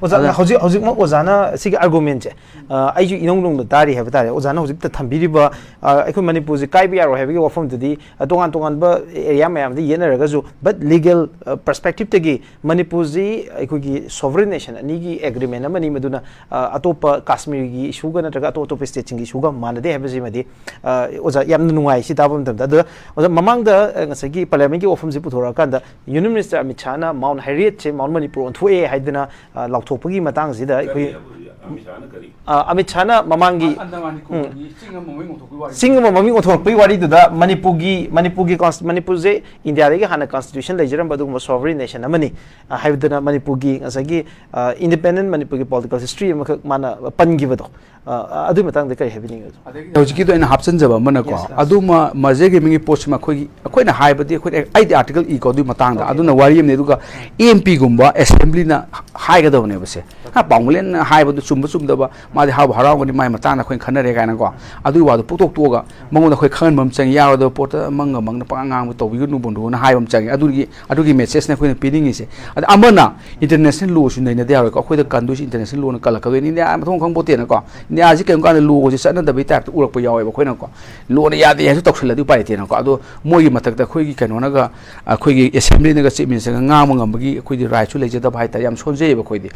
ꯑꯣꯖꯥ, ꯑꯗꯨꯅ ꯍꯧꯖꯤꯛ, ꯍꯧꯖꯤꯛꯃꯛ ꯑꯣꯖꯥꯅ ꯁꯤꯒꯤ ꯑꯥꯔꯒꯨꯃꯦꯟꯁꯦ, ꯑ, ꯑꯩꯁꯨ ꯏꯅꯧ ꯅꯧꯅ ꯇꯥꯔꯤ ꯍꯥꯏꯕ ꯇꯥꯔꯦ꯫ ꯑꯣꯖꯥꯅ ꯍꯧꯖꯤꯛꯇ ꯊꯝꯕꯤꯔꯤꯕ, ꯑ, ꯑꯩꯈꯣꯏ ꯃꯅꯤꯄꯨꯔꯁꯦ ꯀꯥꯏꯕ ꯌꯥꯔꯣꯏ ꯍꯥꯏꯕꯒꯤ ꯋꯥꯐꯝꯗꯨꯗꯤ, ꯑ, ꯇꯣꯉꯥꯟ ꯇꯣꯉꯥꯟꯕ ꯑꯦꯔꯤꯌꯥ ꯃꯌꯥꯝꯗ ꯌꯦꯠꯅꯔꯒꯁꯨ, but ꯂꯤꯒꯦꯜ, ꯑ, ꯄꯔꯁꯄꯦꯛꯇꯤꯞꯇꯒꯤ ꯃꯅꯤꯄꯨꯔꯁꯤ ꯑꯩꯈꯣꯏꯒꯤ ꯁꯣꯚꯔꯦꯟ ꯅꯦꯁꯟ ꯑꯅꯤꯒꯤ ꯑꯦꯒ꯭ꯔꯤꯃꯦꯟ ꯑꯃꯅꯤ, ꯃꯗꯨꯅ, ꯑ, ꯑꯇꯣꯞꯄ ꯀꯥꯁꯃꯤꯔꯒꯤ ꯏꯁꯨꯒ ꯅꯠꯇ꯭ꯔꯒ ꯑꯇꯣꯞ ꯑꯇꯣꯞꯄ ꯁ꯭ꯇꯦꯠꯁꯤꯡꯒꯤ ꯏꯁꯨꯒ ꯃꯥꯟꯅꯗꯦ ꯍꯥꯏꯕꯁꯤꯃꯗꯤ, ꯑ, ꯑꯣꯖꯥ, ꯌꯥꯝꯅ ꯅꯨꯡꯉꯥꯏ ꯁꯤ ꯇꯥꯕ ꯃꯇꯝꯗ꯫ ꯑꯗꯨꯗ ꯑꯣꯖꯥ, ꯃꯃꯥꯡꯗ, ꯑ, ꯉꯁꯥꯏꯒꯤ ꯄꯥꯔꯂꯤꯌꯥꯃꯦꯟꯒꯤ ꯋꯥꯐꯝꯁꯤ ꯄꯨꯊꯣꯔꯛꯑꯀꯥꯟꯗ ꯌꯨꯅꯤꯌꯟ ꯃꯤꯅꯤꯁꯇꯔ ꯑꯃꯤꯠ ꯁꯥꯍꯅ ꯃꯥꯎꯟ ꯍꯦꯔꯤꯌꯦꯠꯁꯦ ꯃꯥꯎꯟ ꯃꯅꯤꯄꯨꯔ ꯑꯣꯟꯊꯣꯛꯑꯦ ꯍꯥꯏꯗꯅ, ꯑ, ꯂꯥꯎꯊꯣꯛꯄꯒꯤ ꯃꯇꯥꯡꯁꯤꯗ ꯑꯩꯈꯣꯏ, ꯀꯔꯤ ꯑꯃꯤꯠ ꯁꯥꯍꯅ ꯀꯔꯤ? ꯑ, ꯑꯃꯤꯠ ꯁꯥꯍꯅ ꯃꯃꯥꯡꯒꯤ, ꯑꯟꯗꯃꯥꯟ ꯎꯝ, ꯅꯤꯀꯣꯕꯔꯒꯤ ꯆꯤꯡ ꯑꯃ ꯃꯃꯤꯡ ꯑꯣꯟꯊꯣꯛꯄꯒꯤ ꯋꯥꯔꯤ꯫ ꯆꯤꯡ ꯑꯃ ꯃꯃꯤꯡ ꯑꯣꯟꯊꯣꯔꯛꯄꯒꯤ ꯋꯥꯔꯤꯗꯨꯗ ꯃꯅꯤꯄꯨꯔꯒꯤ, ꯃꯅꯤꯄꯨꯔꯒꯤ ꯀꯣꯟꯁ-, ꯃꯅꯤꯄꯨꯔꯁꯦ ꯏꯟꯗꯤꯌꯥꯗꯒꯤ ꯍꯥꯟꯅ ꯀꯟꯁꯇꯤꯇ꯭ꯌꯨꯁꯟ ꯂꯩꯖꯔꯝꯕ ꯑꯗꯨꯒꯨꯝꯕ ꯁꯣꯚꯔꯦꯟ ꯅꯦꯁꯟ ꯑꯃꯅꯤ, ꯑ, ꯍꯥꯏꯕꯗꯨꯅ ꯃꯅꯤꯄꯨꯔꯒꯤ ꯉꯁꯥꯏꯒꯤ, ꯑ, ꯏꯟꯗꯤꯄꯦꯟꯗꯦꯟ ꯃꯅꯤꯄꯨꯔꯒꯤ ꯄꯣꯂꯤꯇꯤꯀꯦꯜ ꯍꯤꯁꯇ꯭ꯔꯤ ꯑꯃꯈꯛ ꯃꯥꯅ ꯄꯟꯈꯤꯕꯗꯣ, ꯑ, ꯑ, ꯑꯗꯨꯒꯤ ꯃꯇꯥꯡꯗ ꯀꯔꯤ ꯍꯥꯏꯕꯤꯅꯤꯡꯉꯤ? ꯑꯗꯒꯤ ꯍꯧꯖꯤꯛꯀꯤꯗꯣ ꯑꯩꯅ ꯍꯥꯞꯆꯤꯟꯖꯕ ꯑꯃꯅꯀꯣ, Yes, yes. ꯑꯗꯨꯃ ꯃꯔꯖꯔꯒꯤ ꯃꯤꯡꯒꯤ ꯄꯣꯠꯁꯤꯃ ꯑꯩꯈꯣꯏꯒꯤ, ꯑꯩꯈꯣꯏꯅ ꯍꯥꯏꯕꯗꯤ ꯑꯩꯈꯣꯏꯅ, ꯑꯩꯗꯤ ꯑꯥꯔꯇꯤꯀꯜ ꯏꯀꯣ ꯑꯗꯨꯒꯤ ꯃꯇꯥꯡꯗ, Okay. ꯑꯗꯨꯅ ꯋꯥꯔꯤ ꯑꯃꯅꯤ꯫ ꯑꯗꯨꯒ ꯎꯝ. ꯑꯦꯝ ꯄꯤꯒꯨꯝꯕ ꯑꯦꯁꯦꯝꯕ꯭ꯂꯤꯅ ꯍꯥꯏꯒꯗꯕꯅꯦꯕ ꯁꯦ꯫ ꯍꯥ, ꯄꯥꯎꯃꯤꯂꯦꯟꯅ ꯍꯥꯏꯕꯗꯨ ꯆꯨꯝꯕ ꯆꯨꯝꯗꯕ, ꯃꯥꯗꯤ ꯍꯔꯥꯎꯕ ꯍꯔꯥꯎꯒꯅꯤ, ꯃꯥꯏ ꯃꯇꯥꯡꯗ ꯑꯩꯈꯣꯏꯅ ꯈꯟꯅꯔꯦ ꯀꯥꯏꯅꯀꯣ, ꯑꯗꯨꯒꯤ ꯋꯥꯗꯣ ꯄꯨꯊꯣꯛꯇꯣꯛꯑꯒ ꯃꯉꯣꯟꯗ ꯑꯩꯈꯣꯏ ꯈꯪꯍꯟꯕ ꯑꯃ ꯆꯪꯉꯤ꯫ ꯌꯥꯔꯣꯏꯗꯕ ꯄꯣꯠꯇ ꯃꯪꯒ ꯃꯪꯅ ꯄꯉꯥꯡ ꯉꯥꯡꯕ ꯇꯧꯕꯤꯒꯅꯨ ꯕꯨꯟꯗꯨꯅ ꯍꯥꯏꯕ ꯑꯃ ꯆꯪꯉꯤ꯫ ꯑꯗꯨꯒꯤ, ꯑꯗꯨꯒꯤ ꯃꯦꯁꯦꯖꯅ ꯑꯩꯈꯣꯏꯅ ꯄꯤꯅꯤꯡꯉꯤꯁꯦ꯫ ꯑꯗ ꯑꯃꯅ ꯏꯟꯇꯔꯅꯦꯁꯅꯦꯜ ꯂꯣꯁꯨ ꯅꯩꯅꯗ ꯌꯥꯔꯣꯏꯀꯣ꯫ ꯑꯩꯈꯣꯏꯗ ꯀꯟꯗꯣꯏꯁꯦ ꯏꯟꯇꯔꯅꯦꯁꯅꯦꯜ ꯂꯣꯅ ꯀꯜꯂꯛꯀꯗꯣꯏꯅꯤ꯫ ꯏꯟꯗꯤꯌꯥ ꯃꯊꯣꯡ ꯈꯪꯄꯣꯠꯇꯦꯅꯀꯣ꯫ ꯏꯟꯗꯤꯌꯥꯁꯤ ꯀꯔꯤꯒꯨꯝꯕ ꯀꯥꯟꯗ ꯂꯣꯒꯁꯦ ꯆꯠꯅꯗꯕꯩ ꯇꯥꯏꯞꯇ ꯎꯔꯛꯄ ꯌꯥꯎꯋꯦꯕ ꯑꯩꯈꯣꯏꯅꯀꯣ꯫ ꯂꯣꯅ ꯌꯥꯗꯦ ꯍꯥꯏꯁꯨ ꯇꯧꯁꯜꯂꯗꯤ ꯎꯄꯥꯏ ꯂꯩꯇꯦꯅꯀꯣ꯫ ꯑꯗꯣ ꯃꯣꯏꯒꯤ ꯃꯊꯛꯇ ꯑꯩꯈꯣꯏꯒꯤ ꯀꯩꯅꯣꯅꯒ, ꯑꯩꯈꯣꯏꯒꯤ ꯑꯦꯁꯦꯝꯕ꯭ꯂꯤꯅꯒ ꯆꯤꯐ ꯃꯤꯅꯤꯁꯇꯔꯒ ꯉꯥꯡꯕ ꯉꯝꯕꯒꯤ ꯑꯩꯈꯣꯏꯗꯤ ꯔꯥꯏꯠꯁꯨ ꯂꯩꯖꯗꯕ ꯍꯥꯏꯇꯥꯔꯦ꯫ ꯌꯥꯝ ꯁꯣꯟꯖꯩꯌꯦꯕ ꯑꯩꯈꯣꯏꯗꯤ꯫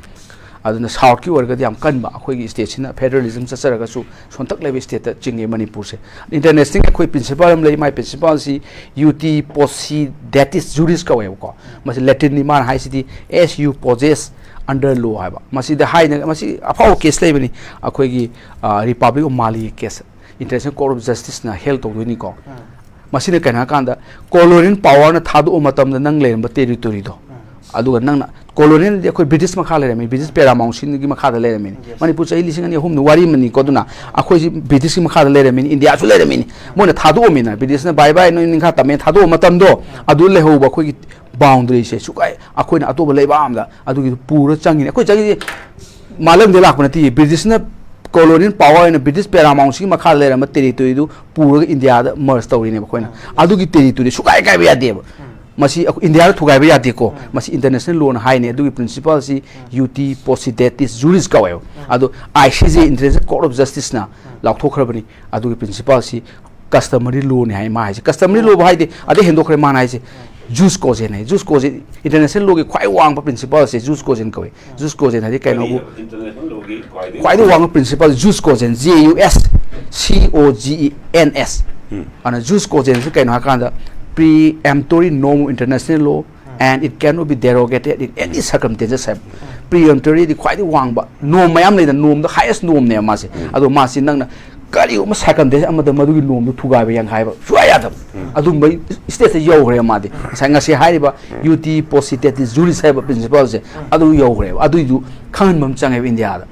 ꯑꯗꯨꯅ ꯁꯥꯎꯠꯀꯤ ꯑꯣꯏꯔꯒꯗꯤ ꯌꯥꯝ ꯀꯟꯕ, ꯑꯩꯈꯣꯏꯒꯤ ꯁ꯭ꯇꯦꯠꯁꯤꯅ ꯐꯦꯗꯔꯦꯂꯤꯖꯝ ꯆꯠꯆꯔꯒꯁꯨ ꯁꯣꯟꯊꯛ ꯂꯩꯕ ꯁ꯭ꯇꯦꯠꯇ ꯆꯤꯡꯉꯦ ꯃꯅꯤꯄꯨꯔꯁꯦ꯫ ꯏꯟꯇꯔꯅꯦꯁꯅꯦꯜꯒꯤ ꯑꯩꯈꯣꯏ ꯄ꯭ꯔꯤꯟꯁꯤꯄꯥꯜ ꯑꯃ ꯂꯩ, ꯃꯥꯏ ꯄ꯭ꯔꯤꯟꯁꯤꯄꯥꯜꯁꯤ ꯌꯨꯇꯤ ꯄꯣꯁꯤꯗꯦꯇꯤꯁ ꯖꯨꯔꯤꯁ ꯀꯧꯋꯦꯕꯀꯣ꯫ ꯃꯁꯤ ꯂꯦꯇꯤꯟꯅꯤ, ꯃꯥꯅ ꯍꯥꯏꯁꯤꯗꯤ "ꯑꯦꯁ ꯌꯨ ꯄꯣꯖꯦꯁ ꯑꯟꯗꯔ ꯂꯣ" ꯍꯥꯏꯕ꯫ ꯃꯁꯤꯗ ꯍꯥꯏꯅ, ꯃꯁꯤ ꯑꯐꯥꯎꯕ ꯀꯦꯁ ꯂꯩꯕꯅꯤ, ꯑꯩꯈꯣꯏꯒꯤ, ꯑ, ꯔꯤꯄꯕ꯭ꯂꯤꯛ ꯑꯣꯐ ꯃꯥꯂꯤꯒꯤ ꯀꯦꯁ, ꯏꯟꯇꯔꯅꯦꯁꯅꯦꯜ ꯀꯣꯔꯠ ꯑꯣꯐ ꯖꯁꯇꯤꯁꯅ ꯍꯦꯜ ꯇꯧꯗꯣꯏꯅꯤꯀꯣ꯫ ꯃꯁꯤꯅ ꯀꯩꯅꯣ ꯍꯥꯏꯀꯥꯟꯗ, ꯀꯣꯂꯣꯅꯤꯌꯦꯜ ꯄꯥꯋꯔꯅ ꯊꯥꯗꯣꯛꯄ ꯃꯇꯝꯗ ꯅꯪ ꯂꯩꯔꯝꯕ ꯇꯦꯔꯤꯇꯣꯔꯤꯗꯣ, ꯑꯗꯨꯒ ꯅꯪꯅ, ꯀꯣꯂꯣꯅꯤꯌꯦꯜꯗꯤ ꯑꯩꯈꯣꯏ ꯕ꯭ꯔꯤꯇꯤꯁ ꯃꯈꯥ ꯂꯩꯔꯝꯃꯤ, ꯕ꯭ꯔꯤꯇꯤꯁ ꯄꯦꯔꯥꯃꯥꯎꯟꯁꯤꯞꯀꯤ ꯃꯈꯥꯗ ꯂꯩꯔꯝꯃꯤꯅꯤ꯫ Yes. ꯃꯅꯤꯄꯨꯔ ꯆꯍꯤ ꯂꯤꯁꯤꯡ ꯑꯅꯤ ꯑꯍꯨꯝꯗ ꯋꯥꯔꯤ ꯑꯃꯅꯤꯀꯣ꯫ ꯑꯗꯨꯅ ꯑꯩꯈꯣꯏꯁꯤ ꯕ꯭ꯔꯤꯇꯤꯁꯀꯤ ꯃꯈꯥꯗ ꯂꯩꯔꯝꯃꯤꯅꯤ, ꯏꯟꯗꯤꯌꯥꯁꯨ ꯂꯩꯔꯝꯃꯤꯅꯤ꯫ ꯃꯣꯏꯅ ꯊꯥꯗꯣꯛꯑꯝꯃꯤꯅ, ꯕ꯭ꯔꯤꯇꯤꯁꯅ "ꯕꯥꯏ ꯕꯥꯏ, ꯅꯣꯏ ꯅꯤꯡꯈꯥ ꯇꯝꯃꯦ" ꯊꯥꯗꯣꯛꯄ ꯃꯇꯝꯗꯣ, ꯑꯗꯨ ꯂꯩꯍꯧꯕ ꯑꯩꯈꯣꯏꯒꯤ ꯕꯥꯎꯟꯗꯔꯤꯁꯦ ꯁꯨꯛꯂꯩ ꯑꯩꯈꯣꯏꯅ ꯑꯇꯣꯞꯄ ꯂꯩꯕꯥꯛ ꯑꯃꯗ ꯑꯗꯨꯒꯤꯗꯨ ꯄꯨꯔ ꯆꯪꯉꯤꯅꯦ꯫ ꯑꯩꯈꯣꯏ ꯆꯪꯉꯤꯁꯦ ꯃꯥꯂꯪꯗ ꯂꯥꯛꯄ ꯅꯠꯇꯦ꯫ ꯕ꯭ꯔꯤꯇꯤꯁꯅ ꯀꯣꯂꯣꯅꯤꯌꯦꯜ ꯄꯥꯋꯔ ꯑꯣꯏꯅ ꯕ꯭ꯔꯤꯇꯤꯁ ꯄꯦꯔꯥꯃꯥꯎꯟꯁꯤꯒꯤ ꯃꯈꯥꯗ ꯂꯩꯔꯝꯕ ꯇꯦꯔꯤꯇꯣꯔꯤꯗꯨ ꯄꯨꯔꯒ ꯏꯟꯗꯤꯌꯥꯗ ꯃꯔꯖ ꯇꯧꯔꯤꯅꯦꯕ ꯑꯩꯈꯣꯏꯅ꯫ ꯑꯗꯨꯒꯤ ꯇꯦꯔꯤꯇꯣꯔꯤ ꯁꯨꯛꯀꯥꯏ ꯀꯥꯏꯕ ꯌꯥꯗꯦꯕ꯫ ꯃꯁꯤ ꯑꯩꯈꯣꯏ ꯏꯟꯗꯤꯌꯥꯗ ꯊꯨꯒꯥꯏꯕ ꯌꯥꯗꯦꯀꯣ꯫ ꯃꯁꯤ ꯏꯟꯇꯔꯅꯦꯁꯅꯦꯜ ꯂꯣꯅ ꯍꯥꯏꯅꯤ꯫ ꯑꯗꯨꯒꯤ ꯄ꯭ꯔꯤꯟꯁꯤꯄꯜꯁꯤ ꯌꯨꯇꯤ ꯄꯣꯁꯤꯗꯦꯇꯤꯁ ꯖꯨꯔꯤꯁ ꯀꯧꯋꯦꯕ꯫ ꯑꯗꯣ I C J, international court of ꯖꯁꯇꯤꯁꯅ ꯂꯥꯎꯊꯣꯛꯈ꯭ꯔꯕꯅꯤ꯫ ꯑꯗꯨꯒꯤ ꯄ꯭ꯔꯤꯟꯁꯤꯄꯜꯁꯤ ꯀꯁꯇꯃꯔꯤ ꯂꯣꯅꯤ ꯍꯥꯏ ꯃꯥ ꯍꯥꯏꯁꯦ꯫ ꯀꯁꯇꯃꯔꯤ ꯂꯣꯕꯨ ꯍꯥꯏꯗꯤ ꯑꯗꯩ ꯍꯦꯟꯗꯣꯛꯈ꯭ꯔꯦ ꯃꯥꯅ ꯍꯥꯏꯁꯦ꯫ ꯖꯨꯁ ꯀꯣꯖꯦꯟ ꯍꯥꯏ꯫ ꯖꯨꯁ ꯀꯣꯖꯦꯟ, ꯏꯟꯇꯔꯅꯦꯁꯅꯦꯜ ꯂꯣꯒꯤ ꯈ꯭ꯋꯥꯏ ꯋꯥꯡꯕ ꯄ꯭ꯔꯤꯟꯁꯤꯄꯜꯁꯦ ꯖꯨꯁ ꯀꯣꯖꯦꯟ ꯀꯧꯋꯦ꯫ ꯖꯨꯁ ꯀꯣꯖꯦꯟ ꯍꯥꯏꯗꯤ ꯀꯩꯅꯣꯕꯨ, ꯏꯟꯇꯔꯅꯦꯁꯅꯦꯜ ꯂꯣꯒꯤ ꯈ꯭ꯋꯥꯏꯗꯒꯤ ꯈ꯭ꯋꯥꯏꯗꯒꯤ ꯋꯥꯡꯕ principle jus cogens, J U S C O G E N ꯑꯦꯁ꯫ ꯑꯗꯨꯅ ꯖꯨꯁ ꯀꯣꯖꯦꯟꯁꯤ ꯀꯩꯅꯣ ꯍꯥꯏꯀꯥꯟꯗ, preemptory norm of international law and it cannot be derogated in any circumstances ꯍꯥꯏꯕ꯫ ꯄ꯭ꯔꯤꯑꯦꯝꯇꯣꯔꯤꯗꯤ ꯈ꯭ꯋꯥꯏꯗꯒꯤ ꯋꯥꯡꯕ ꯅꯣꯝ ꯃꯌꯥꯝ ꯂꯩꯗꯅ, ꯅꯣꯝꯗ ꯍꯥꯏꯌꯦꯁ ꯅꯣꯝꯅꯦꯕ ꯃꯥꯁꯦ꯫ ꯑꯗꯣ ꯃꯥꯁꯤ ꯅꯪꯅ ꯀꯔꯤꯒꯨꯝꯕ ꯁꯥꯏꯀꯝꯗꯦꯟꯁ ꯑꯃꯗ ꯃꯗꯨꯒꯤ ꯅꯣꯝꯗꯨ ꯊꯨꯒꯥꯏꯕ ꯌꯥꯡꯈꯥꯏꯕ ꯁꯨꯡꯌꯥ ꯌꯥꯗꯕ꯫ ꯑꯗꯨꯝꯕ ꯁ꯭ꯇꯦꯖꯇ ꯌꯧꯈ꯭ꯔꯦꯕ ꯃꯥꯗꯤ꯫ ꯉꯁꯥꯏ ꯉꯁꯤ ꯍꯥꯏꯔꯤꯕ ꯌꯨꯇꯤ ꯄꯣꯁꯤꯇꯦꯇꯤꯁ ꯖꯨꯔꯤꯁ ꯍꯥꯏꯕ ꯄ꯭ꯔꯤꯟꯁꯤꯄꯜꯁꯦ ꯑꯗꯨ ꯌꯧꯈ꯭ꯔꯦꯕ꯫ ꯑꯗꯨꯏꯗꯨ ꯈꯪꯍꯟꯕ ꯑꯃ ꯆꯪꯉꯦꯕ ꯏꯟꯗꯤꯌꯥꯗ꯫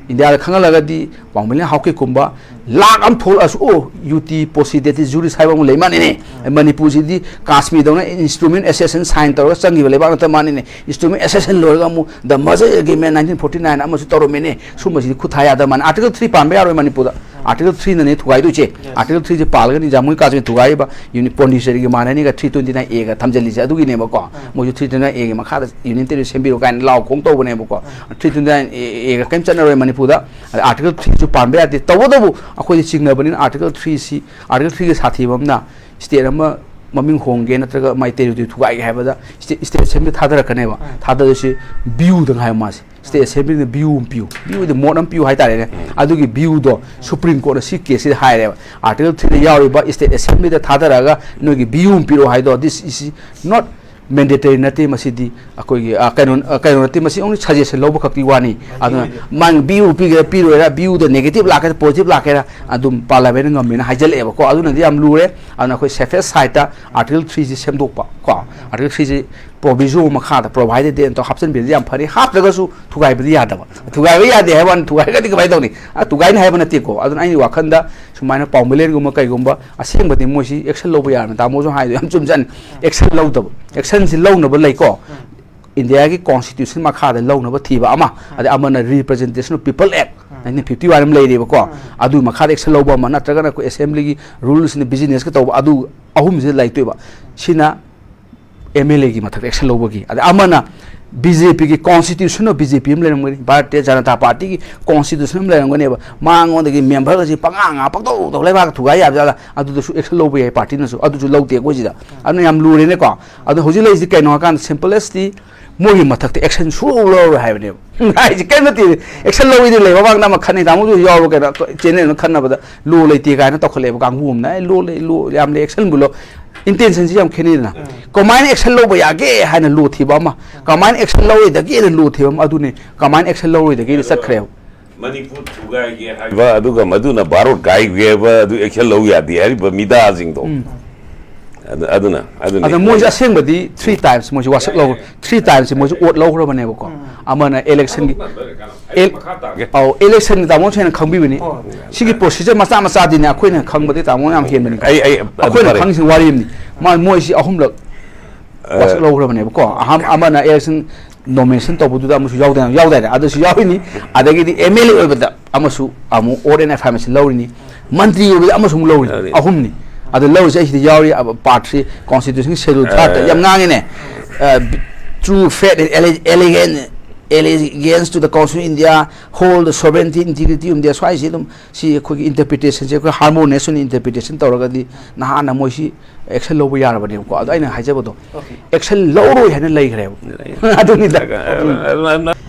ꯏꯟꯗꯤꯌꯥꯗ ꯈꯪꯍꯜꯂꯒꯗꯤ ꯋꯥꯡꯕꯅꯤꯅ ꯍꯥꯎꯀꯤꯛꯀꯨꯝꯕ ꯂꯥꯛ ꯑꯃ ꯊꯣꯛꯂꯛꯑꯁꯨ, ꯑꯣ, ꯌꯨꯇꯤ ꯄꯣꯁꯤꯗꯦꯇꯤꯁ ꯖꯨꯔꯤꯁ ꯍꯥꯏꯕ ꯑꯃ ꯂꯩ ꯃꯥꯅꯤꯅꯦ꯫ ꯃꯅꯤꯄꯨꯔꯁꯤꯗꯤ ꯀꯥꯁꯃꯤꯔꯗꯧꯅ ꯏꯟꯁꯇ꯭ꯔꯨꯃꯦꯟ ꯑꯦꯁꯦꯁꯟ ꯁꯥꯏꯟ ꯇꯧꯔꯒ ꯆꯪꯈꯤꯕ ꯂꯩꯕꯥꯛ ꯅꯠꯇ ꯃꯥꯅꯤꯅꯦ꯫ ꯏꯟꯁꯇ꯭ꯔꯨꯃꯦꯟ ꯑꯦꯁꯦꯁꯟ ꯂꯣꯏꯔꯒ ꯑꯃꯨꯛ ꯗ ꯃꯔꯖꯔ ꯑꯦꯒ꯭ꯔꯤꯃꯦꯟ ꯅꯥꯏꯟꯇꯤꯟ ꯐꯣꯔꯇꯤ ꯅꯥꯏꯟ ꯑꯃꯁꯨ ꯇꯧꯔꯝꯃꯤꯅꯦ꯫ ꯁꯨꯝꯕꯁꯤꯗꯤ ꯈꯨꯠ ꯊꯥ ꯌꯥꯗꯕ ꯃꯥꯅꯤ꯫ ꯑꯥꯔꯇꯤꯀꯜ ꯊ꯭ꯔꯤ ꯄꯥꯟꯕ ꯌꯥꯔꯣꯏ ꯃꯅꯤꯄꯨꯔꯗ꯫ ꯑꯥꯔꯇꯤꯀꯜ ꯊ꯭ꯔꯤꯅꯅꯦ ꯊꯨꯒꯥꯏꯗꯣꯏꯁꯦ꯫ ꯑꯥꯔꯇꯤꯀꯜ ꯊ꯭ꯔꯤꯁꯦ ꯄꯥꯜꯂꯒꯅꯤ ꯖꯥꯃꯨꯒꯤ ꯀꯥꯁꯃꯤꯔ ꯊꯨꯒꯥꯏꯔꯤꯕ ꯌꯨꯅꯤ-, ꯄꯣꯟꯗꯤꯆꯦꯔꯤꯒꯤ ꯃꯥꯟꯅꯅꯤꯒ ꯊ꯭ꯔꯤ ꯇ꯭ꯋꯦꯟꯇꯤ ꯅꯥꯏꯟ ꯑꯦꯒ ꯊꯝꯖꯤꯜꯂꯤꯁꯦ ꯑꯗꯨꯒꯤꯅꯦꯕꯀꯣ꯫ ꯃꯣꯏꯁꯨ ꯊ꯭ꯔꯤ ꯇ꯭ꯋꯦꯟꯇꯤ ꯅꯥꯏꯟ ꯑꯦꯒꯤ ꯃꯈꯥꯗ ꯌꯨꯅꯤꯌꯟ ꯇꯦꯔꯤꯇꯣꯔꯤ ꯁꯦꯝꯕꯤꯔꯣ ꯀꯥꯏꯅ ꯂꯥꯎ ꯈꯣꯡ ꯇꯧꯕꯅꯦꯕꯀꯣ꯫ ꯊ꯭ꯔꯤ ꯇ꯭ꯋꯦꯟꯇꯤ ꯅꯥꯏꯟ ꯑꯦꯒ ꯀꯔꯤꯝ ꯆꯠꯅꯔꯣꯏ ꯃꯅꯤꯄꯨꯔꯗ꯫ ꯑꯗ ꯑꯥꯔꯇꯤꯀꯜ ꯊ꯭ꯔꯤꯁꯨ ꯄꯥꯟꯕ ꯌꯥꯗꯦ꯫ ꯇꯧꯕꯇꯕꯨ ꯑꯩꯈꯣꯏꯗꯤ ꯆꯤꯡꯅꯕꯅꯤꯅ ꯑꯥꯔꯇꯤꯀꯜ ꯊ꯭ꯔꯤꯁꯤ, ꯑꯥꯔꯇꯤꯀꯜ ꯊ꯭ꯔꯤꯒꯤ ꯁꯥꯊꯤꯕ ꯑꯃꯅ ꯁ꯭ꯇꯦꯠ ꯑꯃ ꯃꯃꯤꯡ ꯍꯣꯡꯒꯦ ꯅꯠꯇ꯭ꯔꯒ ꯃꯥꯏ ꯇꯦꯔꯤꯇꯣꯔꯤ ꯊꯨꯒꯥꯏꯒꯦ ꯍꯥꯏꯕꯗ ꯁ꯭ꯇꯦꯠ, ꯁ꯭ꯇꯦꯠ ꯑꯦꯁꯦꯝꯕ꯭ꯂꯤ ꯊꯥꯗꯔꯛꯀꯅꯦꯕ꯫ ꯊꯥꯗꯗꯣꯏꯁꯤ ꯕ꯭ꯌꯨꯗꯪ ꯍꯥꯏꯕ ꯃꯥꯁꯦ꯫ ꯁ꯭ꯇꯦꯠ ꯑꯦꯁꯦꯝꯕ꯭ꯂꯤꯅ ꯚ꯭ꯌꯨ ꯑꯃ ꯄꯤꯌꯨ, ꯚ꯭ꯌꯨꯗꯤ ꯃꯣꯠ ꯑꯃ ꯄꯤꯌꯨ ꯍꯥꯏꯇꯥꯔꯦꯅꯦ꯫ ꯑꯗꯨꯒꯤ ꯚ꯭ꯌꯨꯗꯣ ꯁꯨꯄ꯭ꯔꯤꯝ ꯀꯣꯔꯠꯅ ꯁꯤ ꯀꯦꯁꯁꯤꯗ ꯍꯥꯏꯔꯦꯕ, ꯑꯥꯔꯇꯤꯀꯜ ꯊ꯭ꯔꯤꯗ ꯌꯥꯎꯔꯤꯕ ꯁ꯭ꯇꯦꯠ ꯑꯦꯁꯦꯝꯕ꯭ꯂꯤꯗ ꯊꯥꯗꯔꯛꯑꯒ ꯅꯣꯏꯒꯤ ꯚ꯭ꯌꯨ ꯑꯃ ꯄꯤꯔꯛꯑꯣ ꯍꯥꯏꯗꯣ, this is not mandatory ꯅꯠꯇꯦ꯫ ꯃꯁꯤꯗꯤ ꯑꯩꯈꯣꯏꯒꯤ, ꯑ, ꯀꯩꯅꯣ, ꯑ, ꯀꯩꯅꯣ ꯅꯠꯇꯦ, ꯃꯁꯤ only suggestion ꯂꯧꯕ ꯈꯛꯀꯤ ꯋꯥꯅꯤ꯫ ꯑꯗꯨꯅ ꯃꯥꯅ ꯚ꯭ꯌꯨ ꯄꯤꯒꯦꯔꯥ ꯄꯤꯔꯣꯏꯔꯥ, ꯚ꯭ꯌꯨꯗ negative ꯂꯥꯛꯀꯦꯔꯥ positive ꯂꯥꯛꯀꯦꯔꯥ, ꯑꯗꯨꯝ ꯄꯥꯔꯂꯥꯃꯦꯟꯅ ꯉꯝꯃꯦꯅ ꯍꯥꯏꯖꯜꯂꯛꯑꯦꯕꯀꯣ꯫ ꯑꯗꯨꯅꯗꯤ ꯌꯥꯝ ꯂꯨꯔꯦ꯫ ꯑꯗꯨꯅ ꯑꯩꯈꯣꯏ safest side ꯇ ꯑꯥꯔꯇꯤꯀꯜ ꯊ꯭ꯔꯤꯁꯤ ꯁꯦꯝꯗꯣꯛꯄ ꯀꯣ, ꯑꯥꯔꯇꯤꯀꯜ ꯊ꯭ꯔꯤꯁꯤ ꯄ꯭ꯔꯣꯚꯤꯖꯣ ꯃꯈꯥꯗ ꯄ꯭ꯔꯣꯚꯥꯏꯗꯦꯠ ꯗꯦ ꯑꯗꯣ ꯍꯥꯞꯆꯤꯟꯕꯤꯔꯗꯤ ꯌꯥꯝ ꯐꯔꯦ꯫ ꯍꯥꯞꯇ꯭ꯔꯒꯁꯨ ꯊꯨꯒꯥꯏꯕꯗꯤ ꯌꯥꯗꯕ, ꯊꯨꯒꯥꯏꯕ ꯌꯥꯗꯦ ꯍꯥꯏꯕ ꯋꯥꯅꯤ꯫ ꯊꯨꯒꯥꯏꯔꯒꯗꯤ ꯀꯃꯥꯏꯅ ꯇꯧꯅꯤ? ꯑ, ꯊꯨꯒꯥꯏꯅꯤ ꯍꯥꯏꯕ ꯅꯠꯇꯦꯀꯣ꯫ ꯑꯗꯨꯅ ꯑꯩꯒꯤ ꯋꯥꯈꯜꯗ ꯑꯗꯨꯃꯥꯏꯅ ꯄꯥꯎꯃꯤꯂꯦꯟꯒꯨꯝꯕ ꯀꯩꯒꯨꯝꯕ ꯑꯁꯦꯡꯕꯗꯤ ꯃꯣꯏꯁꯤ action ꯂꯧꯕ ꯌꯥꯔꯅꯤ꯫ ꯇꯥꯃꯣꯁꯨ ꯍꯥꯏꯗꯣ ꯌꯥꯝ ꯆꯨꯝꯖꯥꯠꯅꯤ꯫ Action ꯂꯧꯗꯕ, actionꯁꯤ ꯂꯧꯅꯕ ꯂꯩꯀꯣ꯫ Indiaꯒꯤ constitution ꯃꯈꯥꯗ ꯂꯧꯅꯕ ꯊꯤꯕ ꯑꯃ, ꯑꯗꯩ ꯑꯃꯅ Representation of People Act nineteen fifty one ꯑꯃ ꯂꯩꯔꯤꯕꯀꯣ꯫ ꯑꯗꯨꯒꯤ ꯃꯈꯥꯗ action ꯂꯧꯕ ꯑꯃ, ꯅꯠꯇ꯭ꯔꯒꯅ ꯑꯩꯈꯣꯏ assemblyꯒꯤ rulesꯅ businessꯀ ꯇꯧꯕ, ꯑꯗꯨ ꯑꯍꯨꯝꯁꯤꯗ ꯂꯩꯇꯣꯏꯕ꯫ ꯁꯤꯅ MLAꯒꯤ ꯃꯊꯛꯇ action ꯂꯧꯕꯒꯤ꯫ ꯑꯗ ꯑꯃꯅ BJPꯒꯤ constitution of BJP ꯑꯃ ꯂꯩꯔꯝꯒꯅꯤ, ꯚꯥꯔꯇꯤꯌ ꯖꯅꯇꯥ ꯄꯥꯔꯇꯤꯒꯤ constitution ꯑꯃ ꯂꯩꯔꯝꯒꯅꯦꯕ꯫ ꯃꯉꯣꯟꯗꯒꯤ memberꯒꯁꯤ ꯄꯉꯥ ꯉꯥ ꯄꯪꯇꯧ ꯇꯧ ꯂꯩꯕꯥꯛ ꯊꯨꯒꯥꯏ ꯌꯥꯕ ꯖꯥꯠꯂ? ꯑꯗꯨꯗꯁꯨ action ꯂꯧꯕ ꯌꯥꯏ ꯄꯥꯔꯇꯤꯅꯁꯨ, ꯑꯗꯨꯁꯨ ꯂꯧꯗꯦ ꯑꯩꯈꯣꯏ ꯁꯤꯗ꯫ ꯑꯗꯨꯅ ꯌꯥꯝ ꯂꯨꯔꯦꯅꯦꯀꯣ꯫ ꯑꯗꯨꯅ ꯍꯧꯖꯤꯛ ꯂꯩꯔꯤꯁꯤ ꯀꯩꯅꯣ ꯍꯥꯏꯀꯥꯟꯗ, simplestꯇꯤ ꯃꯣꯏꯒꯤ ꯃꯊꯛꯇ action ꯁꯨꯡꯂꯧ ꯂꯧꯔꯣꯏ ꯍꯥꯏꯕꯅꯦꯕ꯫ ꯍꯥꯏꯁꯦ ꯀꯔꯤꯝ ꯅꯠꯇꯦ꯫ Action ꯂꯧꯏꯗꯤ ꯂꯩ, ꯃꯃꯥꯡꯗ ꯑꯃ ꯈꯠꯅꯩ, ꯇꯥꯃꯣꯁꯨ ꯌꯥꯎꯔꯣ ꯀꯩꯅꯣ, channelꯅ ꯈꯠꯅꯕꯗ law ꯂꯩꯇꯦ ꯀꯥꯏꯅ ꯇꯧꯈꯠꯂꯛꯑꯦꯕ ꯀꯥꯡꯕꯨ ꯑꯃꯅ꯫ ꯑꯦ, law ꯂꯩ, law ꯌꯥꯝ ꯂꯩ, actionꯕꯨ ꯂꯧ꯫ Intentionꯁꯤ ꯌꯥꯝ ꯈꯦꯠꯅꯩꯗꯅ꯫ ꯀꯃꯥꯏꯅ action ꯂꯧꯕ ꯌꯥꯒꯦ ꯍꯥꯏꯅ law ꯊꯤꯕ ꯑꯃ, ꯀꯃꯥꯏꯅ action ꯂꯧꯔꯣꯏꯗꯒꯦꯅ law ꯊꯤꯕ ꯑꯃ, ꯑꯗꯨꯅꯤ꯫ ꯀꯃꯥꯏꯅ action ꯂꯧꯔꯣꯏꯗꯒꯦꯗꯤ ꯆꯠꯈ꯭ꯔꯦꯕ꯫ ꯃꯅꯤꯄꯨꯔ ꯊꯨꯒꯥꯏꯒꯦ ꯍꯥꯏꯕ, ꯑꯗꯨꯒ ꯃꯗꯨꯅ ꯚꯥꯔꯠ ꯀꯥꯏꯒꯦ ꯍꯥꯏꯕ, ꯑꯗꯨ action ꯂꯧ ꯌꯥꯗꯦ ꯍꯥꯏꯔꯤꯕ ꯃꯤꯗꯥꯁꯤꯡꯗꯣ꯫ ꯎꯝ꯫ ꯑꯗꯨ, ꯑꯗꯨꯅ, ꯑꯗꯨꯅ ꯑꯗ ꯃꯣꯏꯁꯦ ꯑꯁꯦꯡꯕꯗꯤ three times ꯃꯣꯏꯁꯦ ꯋꯥꯁꯛ ꯂꯧ-, three timesꯁꯦ ꯃꯣꯏꯁꯦ vote ꯂꯧꯈ꯭ꯔꯕꯅꯦꯕꯀꯣ꯫ ꯎꯝ꯫ ꯑꯃꯅ electionꯒꯤ, ꯑꯍꯨꯝ ꯄꯟꯕ ꯀꯩꯅꯣ? ꯑꯩ ꯑꯦꯜ-, ꯃꯈꯥ ꯇꯥꯒꯦ꯫ ꯑꯧ, electionꯒꯤ ꯇꯥꯃꯣ ꯍꯦꯟꯅ ꯈꯪꯕꯤꯕꯅꯤ꯫ ꯍꯣꯏ꯫ ꯁꯤꯒꯤ procedure ꯃꯆꯥ ꯃꯆꯥꯗꯤꯅꯦ, ꯑꯩꯈꯣꯏꯅ ꯈꯪꯕꯗꯤ ꯇꯥꯃꯣ ꯌꯥꯝ ꯍꯦꯟꯕꯅꯤ꯫ ꯑꯩ, ꯑꯩ, ꯑꯗꯨ ꯑꯩꯈꯣꯏꯅ ꯐꯔꯦ꯫ ꯈꯪꯉꯤꯁꯤ ꯋꯥꯔꯤ ꯑꯃꯅꯤ꯫ ꯃꯥ, ꯃꯣꯏꯁꯤ ꯑꯍꯨꯝꯂꯛ ꯑ, ꯋꯥꯁꯛ ꯂꯧꯈ꯭ꯔꯕꯅꯦꯕꯀꯣ꯫ ꯑꯍꯥꯟ-, ꯑꯃꯅ election nomination ꯇꯧꯕꯗꯨꯗ ꯑꯃꯁꯨ ꯌꯥꯎꯗꯅ, ꯌꯥꯎꯗꯥꯏꯅꯦ? ꯑꯗꯨꯁꯨ ꯌꯥꯎꯔꯤꯅꯤ꯫ ꯑꯗꯒꯤꯗꯤ MLA ꯑꯣꯏꯕꯗ ꯑꯃꯁꯨ ꯑꯃꯨꯛ vote and affirmation ꯂꯧꯔꯤꯅꯤ꯫ ꯃꯟꯇ꯭ꯔꯤ ꯑꯣꯏꯕꯗ ꯑꯃꯁꯨ ꯑꯃꯨꯛ ꯂꯧꯔꯤꯅꯤ꯫ ꯂꯧꯔꯤ꯫ ꯑꯍꯨꯝꯅꯤ꯫ ꯑꯗꯨ ꯂꯧꯔꯤꯁꯦ ꯑꯩꯁꯤꯗ ꯌꯥꯎꯔꯤ, ꯑ, part three constitution schedule thirdꯇ ꯑ, ꯌꯥꯝ ꯉꯥꯡꯉꯤꯅꯦ꯫ ꯑ, true faith and alle-, allegiance, allegiance to the Constitution of India, hold the sovereignty, integrity of India, ꯁ꯭ꯋꯥꯏꯁꯤ ꯑꯗꯨꯝ ꯁꯤ ꯑꯩꯈꯣꯏꯒꯤ interpretationꯁꯦ ꯑꯩꯈꯣꯏ harmonious ꯑꯣꯏꯅ interpretation ꯇꯧꯔꯒꯗꯤ ꯅꯍꯥꯟꯅ ꯃꯣꯏꯁꯤ action ꯂꯧꯕ ꯌꯥꯔꯕꯅꯦꯕꯀꯣ꯫ ꯑꯗꯣ ꯑꯩꯅ ꯍꯥꯏꯖꯕꯗꯣ, Okay. Action ꯂꯧꯔꯣꯏ ꯍꯥꯏꯅ ꯂꯩꯈ꯭ꯔꯦꯕ꯫ ꯑꯗꯨꯅꯤꯗ꯫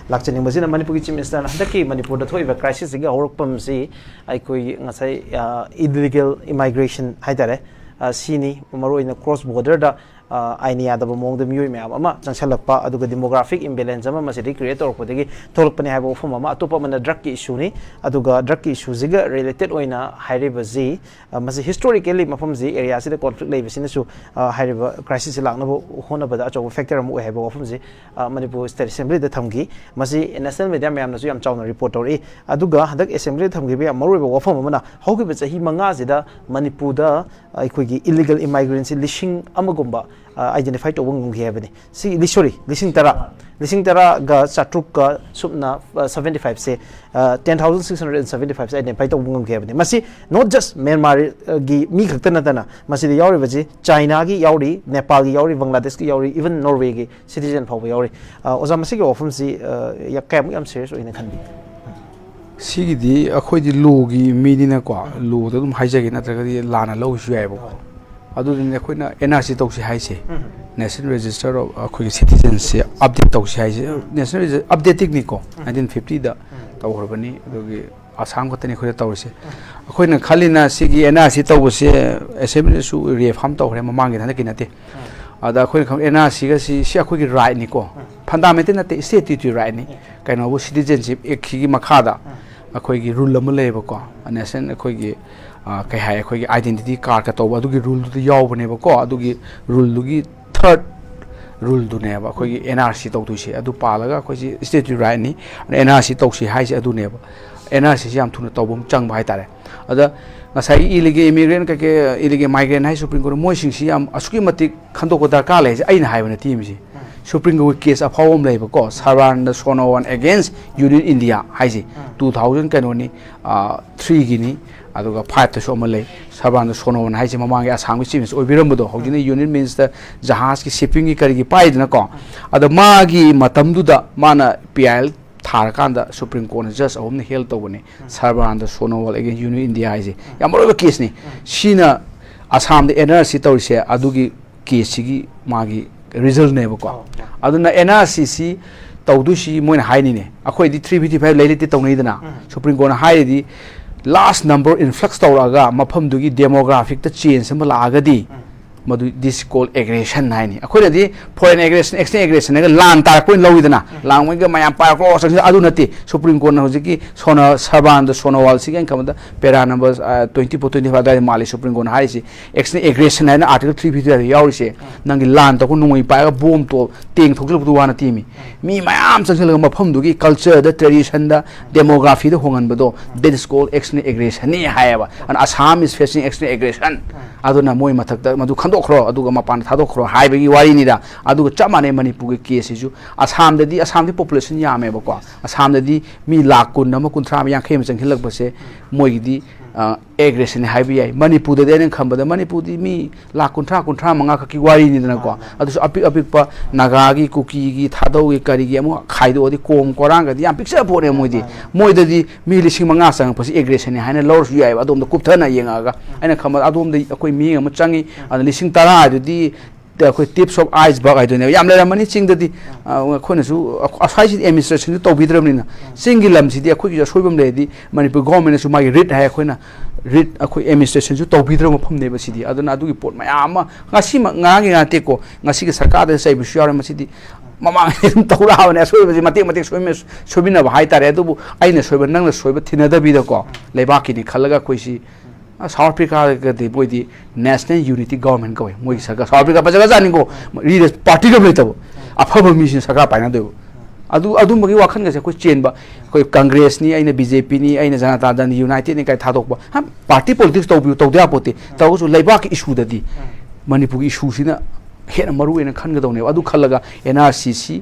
ꯂꯥꯛꯆꯅꯤꯡꯕꯁꯤꯅ ꯃꯅꯤꯄꯨꯔꯒꯤ Chief Ministerꯅ ꯍꯟꯗꯛꯀꯤ ꯃꯅꯤꯄꯨꯔꯗ ꯊꯣꯛꯏꯕ crisisꯁꯤꯒꯤ ꯍꯧꯔꯛꯐꯝꯁꯤ ꯑꯩꯈꯣꯏꯒꯤ ꯉꯁꯥꯏ, ꯑ, illegal immigration ꯍꯥꯏꯇꯥꯔꯦ, ꯑ, ꯁꯤꯅꯤ꯫ ꯃꯔꯨꯑꯣꯏꯅ cross borderꯗ ꯑꯥꯏꯟ ꯌꯥꯗꯕ ꯃꯑꯣꯡꯗ ꯃꯤꯑꯣꯏ ꯃꯌꯥꯝ ꯑꯃ ꯆꯪꯁꯜꯂꯛꯄ, ꯑꯗꯨꯒ demographic imbalance ꯑꯃ ꯃꯁꯤꯗꯒꯤ create ꯇꯧꯔꯛꯄꯗꯒꯤ ꯊꯣꯛꯂꯛꯄꯅꯤ ꯍꯥꯏꯕ ꯋꯥꯐꯝ ꯑꯃ꯫ ꯑꯇꯣꯞꯄ ꯑꯃꯅ drug ꯀꯤ issue ꯅꯤ꯫ ꯑꯗꯨꯒ drug ꯀꯤ issue ꯁꯤꯒ related ꯑꯣꯏꯅ ꯍꯥꯏꯔꯤꯕꯁꯤ, ꯑ, ꯃꯁꯤ historically ꯃꯐꯝꯁꯤ, area ꯁꯤꯗ conflict ꯂꯩꯕꯁꯤꯅꯁꯨ, ꯑ, ꯍꯥꯏꯔꯤꯕ crisis ꯁꯤ ꯂꯥꯛꯅꯕ ꯍꯣꯠꯅꯕꯗ ꯑꯆꯧꯕ factor ꯑꯃ ꯑꯣꯏ ꯍꯥꯏꯕ ꯋꯥꯐꯝꯁꯤ, ꯑ, ꯃꯅꯤꯄꯨꯔ State Assembly ꯗ ꯊꯝꯈꯤ꯫ ꯃꯁꯤ national media ꯃꯌꯥꯝꯅꯁꯨ ꯌꯥꯝ ꯆꯥꯎꯅ report ꯇꯧꯔꯛꯏ꯫ ꯑꯗꯨꯒ ꯍꯟꯗꯛ Assembly ꯗ ꯊꯝꯈꯤꯕ ꯌꯥꯝ ꯃꯔꯨꯑꯣꯏꯕ ꯋꯥꯐꯝ ꯑꯃꯅ, ꯍꯧꯈꯤꯕ ꯆꯍꯤ ꯃꯉꯥꯁꯤꯗ ꯃꯅꯤꯄꯨꯔꯗ ꯑꯩꯈꯣꯏꯒꯤ illegal immigrant ꯁꯤ ꯂꯤꯁꯤꯡ ꯑꯃꯒꯨꯝꯕ, ꯑ, identify ꯇꯧꯕ ꯉꯝꯈꯤ ꯍꯥꯏꯕꯅꯤ꯫ ꯁꯤ, ꯂꯤ-, sorry, ꯂꯤꯁꯤꯡ ꯇꯔꯥ, ꯂꯤꯁꯤꯡ ꯇꯔꯥꯒ ꯆꯥꯇ꯭ꯔꯨꯛꯀ ꯁꯨꯞꯅ, ꯑ, seventy five ꯁꯦ, ꯑ, ten thousand six hundred and seventy five say identify ꯇꯧꯕ ꯉꯝꯈꯤ ꯍꯥꯏꯕꯅꯤ꯫ ꯃꯁꯤ not just Myanmar ꯒꯤ ꯃꯤ ꯈꯛꯇ ꯅꯠꯇꯅ, ꯃꯁꯤꯗ ꯌꯥꯎꯔꯤꯕꯁꯤ China ꯒꯤ ꯌꯥꯎꯔꯤ, Nepal ꯒꯤ ꯌꯥꯎꯔꯤ, Bangladesh ꯀꯤ ꯌꯥꯎꯔꯤ, even Norway ꯒꯤ citizen ꯐꯥꯎꯕ ꯌꯥꯎꯔꯤ꯫ ꯑ, ꯑꯣꯖꯥ, ꯃꯁꯤꯒꯤ ꯋꯥꯐꯝꯁꯤ, ꯑ, ꯌꯥ-, ꯀꯌꯥꯃꯨꯛ ꯌꯥꯝ serious ꯑꯣꯏꯅ ꯈꯟꯕꯤ? ꯁꯤꯒꯤꯗꯤ ꯑꯩꯈꯣꯏꯗꯤ law ꯒꯤ ꯃꯤꯅꯤꯅꯀꯣ, law ꯗ ꯑꯗꯨꯝ ꯍꯥꯏꯖꯒꯦ, ꯅꯠꯇ꯭ꯔꯒꯗꯤ ꯂꯥꯟꯅ ꯂꯧꯕꯁꯨ ꯌꯥꯏꯑꯕꯀꯣ꯫ ꯑꯗꯨꯗꯨꯅ ꯑꯩꯈꯣꯏꯅ N R C ꯇꯧꯁꯤ ꯍꯥꯏꯁꯦ, National Register of ꯑꯩꯈꯣꯏꯒꯤ citizen ꯁꯦ update ꯇꯧꯁꯤ ꯍꯥꯏꯁꯦ, national register update ꯅꯤꯀꯣ, nineteen fifty ꯗ ꯇꯧꯈ꯭ꯔꯕꯅꯤ꯫ ꯑꯗꯨꯒꯤ ꯑꯁꯥꯝ ꯈꯛꯇꯅꯤ ꯑꯩꯈꯣꯏꯅ ꯇꯧꯔꯤꯁꯦ꯫ ꯑꯩꯈꯣꯏꯅ ꯈꯜꯂꯤꯅ ꯁꯤꯒꯤ N R C ꯇꯧꯕꯁꯦ Assembly ꯗꯁꯨ reaffirm ꯇꯧꯈ꯭ꯔꯦ, ꯃꯃꯥꯡꯒꯤ, ꯍꯟꯗꯛꯀꯤ ꯅꯠꯇꯦ꯫ ꯑꯗ ꯑꯩꯈꯣꯏꯅ ꯈꯪ-, N R C ꯒ ꯁꯤ, ꯁꯤ ꯑꯩꯈꯣꯏꯒꯤ right ꯅꯤꯀꯣ, fundamental ꯅꯠꯇꯦ, statutory right ꯅꯤ꯫ ꯀꯩꯅꯣꯕꯨ, Citizenship Act ꯁꯤꯒꯤ ꯃꯈꯥꯗ ꯑꯩꯈꯣꯏꯒꯤ rule ꯑꯃ ꯂꯩꯌꯦꯕꯀꯣ, national ꯑꯩꯈꯣꯏꯒꯤ, ꯑ, ꯀꯩ ꯍꯥꯏ, ꯑꯩꯈꯣꯏꯒꯤ identity card ꯀ ꯇꯧꯕ, ꯑꯗꯨꯒꯤ rule ꯗꯨꯗ ꯌꯥꯎꯕꯅꯦꯕꯀꯣ꯫ ꯑꯗꯨꯒꯤ rule ꯗꯨꯒꯤ third rule ꯗꯨꯅꯦꯕ ꯑꯩꯈꯣꯏꯒꯤ N R C ꯇꯧꯗꯣꯏꯁꯦ꯫ ꯑꯗꯨ ꯄꯥꯜꯂꯒ ꯑꯩꯈꯣꯏꯁꯤ statutory right ꯅꯤ, N R C ꯇꯧꯁꯤ ꯍꯥꯏꯁꯦ ꯑꯗꯨꯅꯦꯕ꯫ N R C ꯁꯤ ꯌꯥꯝ ꯊꯨꯅ ꯇꯧꯕ ꯑꯃ ꯆꯪꯕ ꯍꯥꯏꯇꯥꯔꯦ꯫ ꯑꯗ ꯉꯁꯥꯏꯒꯤ illegal immigrant ꯀꯩꯀꯩ, illegal migrant ꯍꯥꯏ Supreme Court, ꯃꯣꯏꯁꯤꯡꯁꯤ ꯌꯥꯝ ꯑꯁꯨꯛꯀꯤ ꯃꯇꯤꯛ ꯈꯟꯗꯣꯛꯄ ꯗꯔꯀꯥꯔ ꯂꯩ ꯍꯥꯏꯁꯦ ꯑꯩꯅ ꯍꯥꯏꯕ ꯅꯠꯇꯦ꯫ ꯃꯁꯤ Supreme Court ꯀꯤ case ꯑꯐꯥꯎꯕ ꯑꯃ ꯂꯩꯕꯀꯣ, Sarbananda Sonowal against Union India ꯍꯥꯏꯁꯦ, two thousand ꯀꯩꯅꯣꯅꯤ, ꯑ, three ꯒꯤꯅꯤ, ꯑꯗꯨꯒ five ꯇꯁꯨ ꯑꯃ ꯂꯩ꯫ Sarbananda Sonowal ꯍꯥꯏꯁꯦ ꯃꯃꯥꯡꯒꯤ ꯑꯁꯥꯝꯒꯤ Chief Minister ꯑꯣꯏꯕꯤꯔꯝꯕꯗꯣ, ꯍꯧꯖꯤꯛꯅ Union Minister, ꯖꯍꯥꯖꯀꯤ, shipping ꯒꯤ, ꯀꯔꯤꯒꯤ ꯄꯥꯏꯗꯅꯀꯣ꯫ ꯑꯗ ꯃꯥꯒꯤ ꯃꯇꯝꯗꯨꯗ ꯃꯥꯅ P I L ꯊꯥꯔꯀꯥꯟꯗ Supreme Court ꯅ judge ꯑꯍꯨꯝꯅ hold ꯇꯧꯕꯅꯦ, Sarbananda Sonowal against Union India ꯍꯥꯏꯁꯦ꯫ ꯌꯥꯝ ꯃꯔꯨꯑꯣꯏꯕ case ꯅꯤ꯫ ꯁꯤꯅ ꯑꯁꯥꯝꯗ N R C ꯇꯧꯔꯤꯁꯦ ꯑꯗꯨꯒꯤ case ꯁꯤꯒꯤ ꯃꯥꯒꯤ result ꯅꯦꯕꯀꯣ꯫ ꯑꯗꯨꯅ N R C ꯁꯤ ꯇꯧꯗꯣꯏꯁꯤ ꯃꯣꯏꯅ ꯍꯥꯏꯅꯤꯅꯦ, ꯑꯩꯈꯣꯏꯗꯤ three fifty five ꯂꯩ ꯂꯩꯇꯦ ꯇꯧꯅꯩꯗꯅ꯫ Supreme Court ꯅ ꯍꯥꯏꯔꯤꯗꯤ large number influx ꯇꯧꯔꯛꯑꯒ ꯃꯐꯝꯗꯨꯒꯤ demographic ꯇ change ꯑꯃ ꯂꯥꯛꯑꯒꯗꯤ ꯃꯗꯨ this called aggression ꯍꯥꯏꯅꯤ꯫ ꯑꯩꯈꯣꯏꯅꯗꯤ foreign aggression, external aggression ꯍꯥꯏꯔꯒ ꯂꯥꯟ ꯇꯥꯔꯛꯄ ꯑꯣꯏꯅ ꯂꯧꯋꯤꯗꯅ, ꯂꯥꯟ ꯑꯣꯏꯒ ꯃꯌꯥꯝ ꯄꯥꯏꯔꯛꯄ ꯆꯪꯁꯤꯜꯂ, ꯑꯗꯨ ꯅꯠꯇꯦ꯫ ꯁꯨꯄ꯭ꯔꯤꯝ ꯀꯣꯔꯠꯅ ꯍꯧꯖꯤꯛꯀꯤ ꯁꯣꯅ ꯁꯔꯕꯥꯅꯟꯗ ꯁꯣꯅꯣꯋꯥꯜꯁꯤꯒꯤ ꯑꯩꯅ ꯈꯟꯕꯗ para number twenty four, twenty five ꯑꯗꯨꯋꯥꯏꯗ ꯃꯥꯜꯂꯤ, ꯁꯨꯄ꯭ꯔꯤꯝ ꯀꯣꯔꯠꯅ ꯍꯥꯏꯔꯤꯁꯤ꯫ External aggression ꯍꯥꯏꯅ ꯑꯥꯔꯇꯤꯀꯜ ꯊ꯭ꯔꯤ ꯐꯤꯐꯇꯤ ꯑꯗꯨꯋꯥꯏꯗ ꯌꯥꯎꯔꯤꯁꯦ꯫ ꯅꯪꯒꯤ ꯂꯥꯟ ꯇꯧꯕ ꯅꯣꯡꯃꯩ ꯄꯥꯏꯔꯒ ꯕꯣꯝ ꯇꯣ ꯇꯦꯡ ꯊꯣꯛꯆꯤꯜꯂꯛꯄꯗꯨ ꯋꯥ ꯅꯠꯇꯦꯃꯤ꯫ ꯃꯤ ꯃꯌꯥꯝ ꯆꯪꯁꯤꯜꯂꯒ ꯃꯐꯝꯗꯨꯒꯤ ꯀꯜꯆꯔꯗ, ꯇ꯭ꯔꯦꯗꯤꯁꯟꯗ, ꯗꯦꯃꯣꯒ꯭ꯔꯥꯐꯤꯗ ꯍꯣꯡꯍꯟꯕꯗꯣ, that is called external aggression ꯅꯤ ꯍꯥꯏꯌꯦꯕ꯫ ꯑꯗꯨꯅ Assam is facing external aggression꯫ ꯑꯗꯨꯅ ꯃꯣꯏ ꯃꯊꯛꯇ ꯃꯗꯨ ꯈꯟꯗꯣꯛꯈ꯭ꯔꯣ, ꯑꯗꯨꯒ ꯃꯄꯥꯟꯗ ꯊꯥꯗꯣꯛꯈ꯭ꯔꯣ ꯍꯥꯏꯕꯒꯤ ꯋꯥꯔꯤꯅꯤꯗ꯫ ꯑꯗꯨꯒ ꯆꯞ ꯃꯥꯟꯅꯩ ꯃꯅꯤꯄꯨꯔꯒꯤ ꯀꯦꯁꯁꯤꯁꯨ꯫ ꯑꯁꯥꯝꯗꯗꯤ, ꯑꯁꯥꯝꯗꯤ ꯄꯣꯄꯨꯂꯦꯁꯟ ꯌꯥꯝꯃꯦꯕꯀꯣ꯫ ꯑꯁꯥꯝꯗꯗꯤ ꯃꯤ ꯂꯥꯈ ꯀꯨꯟ ꯑꯃ, ꯀꯨꯟꯊ꯭ꯔꯥ ꯑꯃ, ꯌꯥꯡꯈꯩ ꯑꯃ ꯆꯪꯁꯤꯜꯂꯛꯄꯁꯦ ꯃꯣꯏꯒꯤꯗꯤ ꯑꯦꯒ꯭ꯔꯦꯁꯟꯅꯤ ꯍꯥꯏꯕ ꯌꯥꯏ꯫ ꯃꯅꯤꯄꯨꯔꯗꯗꯤ ꯑꯩꯅ ꯈꯟꯕꯗ ꯃꯅꯤꯄꯨꯔꯗꯤ ꯃꯤ ꯂꯥꯈ ꯀꯨꯟꯊ꯭ꯔꯥ, ꯀꯨꯟꯊ꯭ꯔꯥ ꯃꯉꯥ ꯈꯛꯀꯤ ꯋꯥꯔꯤꯅꯤꯗꯅꯀꯣ꯫ ꯑꯗꯨꯁꯨ ꯑꯄꯤꯛ ꯑꯄꯤꯛꯄ ꯅꯥꯒꯥꯒꯤ, ꯀꯨꯀꯤꯒꯤ, ꯊꯥꯗꯧꯒꯤ, ꯀꯔꯤꯒꯤ ꯑꯃꯨꯛ ꯈꯥꯏꯗꯣꯛꯑꯗꯤ ꯀꯣꯝ ꯀꯣꯔꯥꯡꯒꯗꯤ ꯌꯥꯝ ꯄꯤꯛꯆ ꯄꯣꯠꯅꯦ ꯃꯣꯏꯗꯤ꯫ ꯃꯣꯏꯗꯗꯤ ꯃꯤ ꯂꯤꯁꯤꯡ ꯃꯉꯥ ꯆꯪꯉꯛꯄꯁꯤ ꯑꯦꯒ꯭ꯔꯦꯁꯟꯅꯤ ꯍꯥꯏꯅ ꯂꯧꯔꯁꯨ ꯌꯥꯏꯑꯕ꯫ ꯑꯗꯣꯝꯗ ꯀꯨꯞꯊꯅ ꯌꯦꯡꯉꯛꯑꯒ ꯑꯩꯅ ꯈꯟꯕꯗ ꯑꯗꯣꯝꯗ ꯑꯩꯈꯣꯏ ꯃꯤꯠꯌꯦꯡ ꯑꯃ ꯆꯪꯉꯤ꯫ ꯑꯗꯨꯅ ꯂꯤꯁꯤꯡ ꯇꯔꯥ ꯍꯥꯏꯗꯨꯗꯤ ꯑꯩꯈꯣꯏ tips of iceberg ꯍꯥꯏꯗꯣꯏꯅꯦꯕ꯫ ꯌꯥꯝ ꯂꯩꯔꯝꯃꯅꯤ ꯆꯤꯡꯗꯗꯤ꯫ ꯑ, ꯑꯩꯈꯣꯏꯅꯁꯨ ꯑꯁ꯭ꯋꯥꯏꯁꯤꯗꯤ ꯑꯦꯗꯃꯤꯅꯤꯁꯇ꯭ꯔꯦꯁꯟꯁꯨ ꯇꯧꯕꯤꯗ꯭ꯔꯕꯅꯤꯅ꯫ ꯆꯤꯡꯒꯤ ꯂꯝꯁꯤꯗꯤ ꯑꯩꯈꯣꯏꯒꯤꯁꯨ ꯑꯁꯣꯏꯕ ꯑꯃ ꯂꯩꯔꯗꯤ ꯃꯅꯤꯄꯨꯔ ꯒꯣꯔꯃꯦꯟꯅꯁꯨ ꯃꯥꯒꯤ ꯔꯤꯠ ꯍꯥꯏ, ꯑꯩꯈꯣꯏꯅ ꯔꯤꯠ, ꯑꯩꯈꯣꯏ ꯑꯦꯗꯃꯤꯅꯤꯁꯇ꯭ꯔꯦꯁꯟꯁꯨ ꯇꯧꯕꯤꯗ꯭ꯔꯕ ꯃꯐꯝꯅꯦꯕ ꯁꯤꯗꯤ꯫ ꯑꯗꯨꯅ ꯑꯗꯨꯒꯤ ꯄꯣꯠ ꯃꯌꯥꯝ ꯑꯃ ꯉꯁꯤꯃꯛ, ꯉꯔꯥꯡꯒꯤ ꯅꯠꯇꯦꯀꯣ, ꯉꯁꯤꯒꯤ ꯁꯔꯀꯥꯔꯗ ꯆꯩꯕꯁꯨ ꯌꯥꯎꯔꯦ꯫ ꯃꯁꯤꯗꯤ ꯃꯃꯥꯡꯉꯩ ꯑꯗꯨꯝ ꯇꯧꯔꯛꯑꯕꯅꯦ꯫ ꯑꯁꯣꯏꯕꯁꯤ ꯃꯇꯦꯛ ꯃꯇꯦꯛ ꯁꯣꯏꯃꯤꯟꯅ-, ꯁꯣꯏꯃꯤꯟꯅꯕ ꯍꯥꯏꯇꯥꯔꯦ꯫ ꯑꯗꯨꯕꯨ ꯑꯩꯅ ꯁꯣꯏꯕ, ꯅꯪꯅ ꯁꯣꯏꯕ ꯊꯤꯅꯗꯕꯤꯗꯀꯣ, ꯂꯩꯕꯥꯛꯀꯤꯅꯤ ꯈꯜꯂꯒ ꯑꯩꯈꯣꯏꯁꯤ ꯑ, ꯁꯥꯎꯠ ꯑꯐ꯭ꯔꯤꯀꯥꯒꯗꯤ ꯃꯣꯏꯗꯤ National Unity Government ꯀꯧꯋꯦ꯫ ꯃꯣꯏꯒꯤ ꯁꯔꯀꯥꯔ, ꯁꯥꯎꯠ ꯑꯐ꯭ꯔꯤꯀꯥ ꯐꯖꯈ꯭ꯔꯖꯥꯠꯅꯤꯀꯣ꯫ ꯂꯤꯗꯔ ꯄꯥꯔꯇꯤ ꯑꯃ ꯂꯩꯇꯕ꯫ ꯑꯐꯕ ꯃꯤꯁꯤꯅ ꯁꯔꯀꯥꯔ ꯄꯥꯏꯅꯗꯣꯏꯕ꯫ ꯑꯗꯨ, ꯑꯗꯨꯝꯕꯒꯤ ꯋꯥꯈꯜꯒꯁꯦ ꯑꯩꯈꯣꯏ ꯆꯦꯟꯕ, ꯑꯩꯈꯣꯏ ꯀꯪꯒ꯭ꯔꯦꯁꯅꯤ, ꯑꯩꯅ ꯕꯤ ꯖꯦ ꯄꯤꯅꯤ, ꯑꯩꯅ ꯖꯅꯇꯥ ꯗꯜꯅꯤ, ꯌꯨꯅꯥꯏꯇꯦꯠꯅꯤ ꯀꯥꯏ ꯊꯥꯗꯣꯛꯄ꯫ ꯍꯥ, ꯄꯥꯔꯇꯤ ꯄꯣꯂꯤꯇꯤꯛꯁ ꯇꯧꯕꯤꯌꯨ, ꯇꯧꯗ ꯌꯥꯄꯣꯠꯇꯦ꯫ ꯇꯧꯔꯒꯁꯨ ꯂꯩꯕꯥꯛꯀꯤ ꯏꯁꯨꯗꯗꯤ ꯃꯅꯤꯄꯨꯔꯒꯤ ꯏꯁꯨꯁꯤꯅ ꯍꯦꯟꯅ ꯃꯔꯨ ꯑꯣꯏꯅ ꯈꯟꯒꯗꯧꯅꯦꯕ꯫ ꯑꯗꯨ ꯈꯜꯂꯒ ꯑꯦꯟ ꯑꯥꯔ ꯁꯤ ꯁꯤ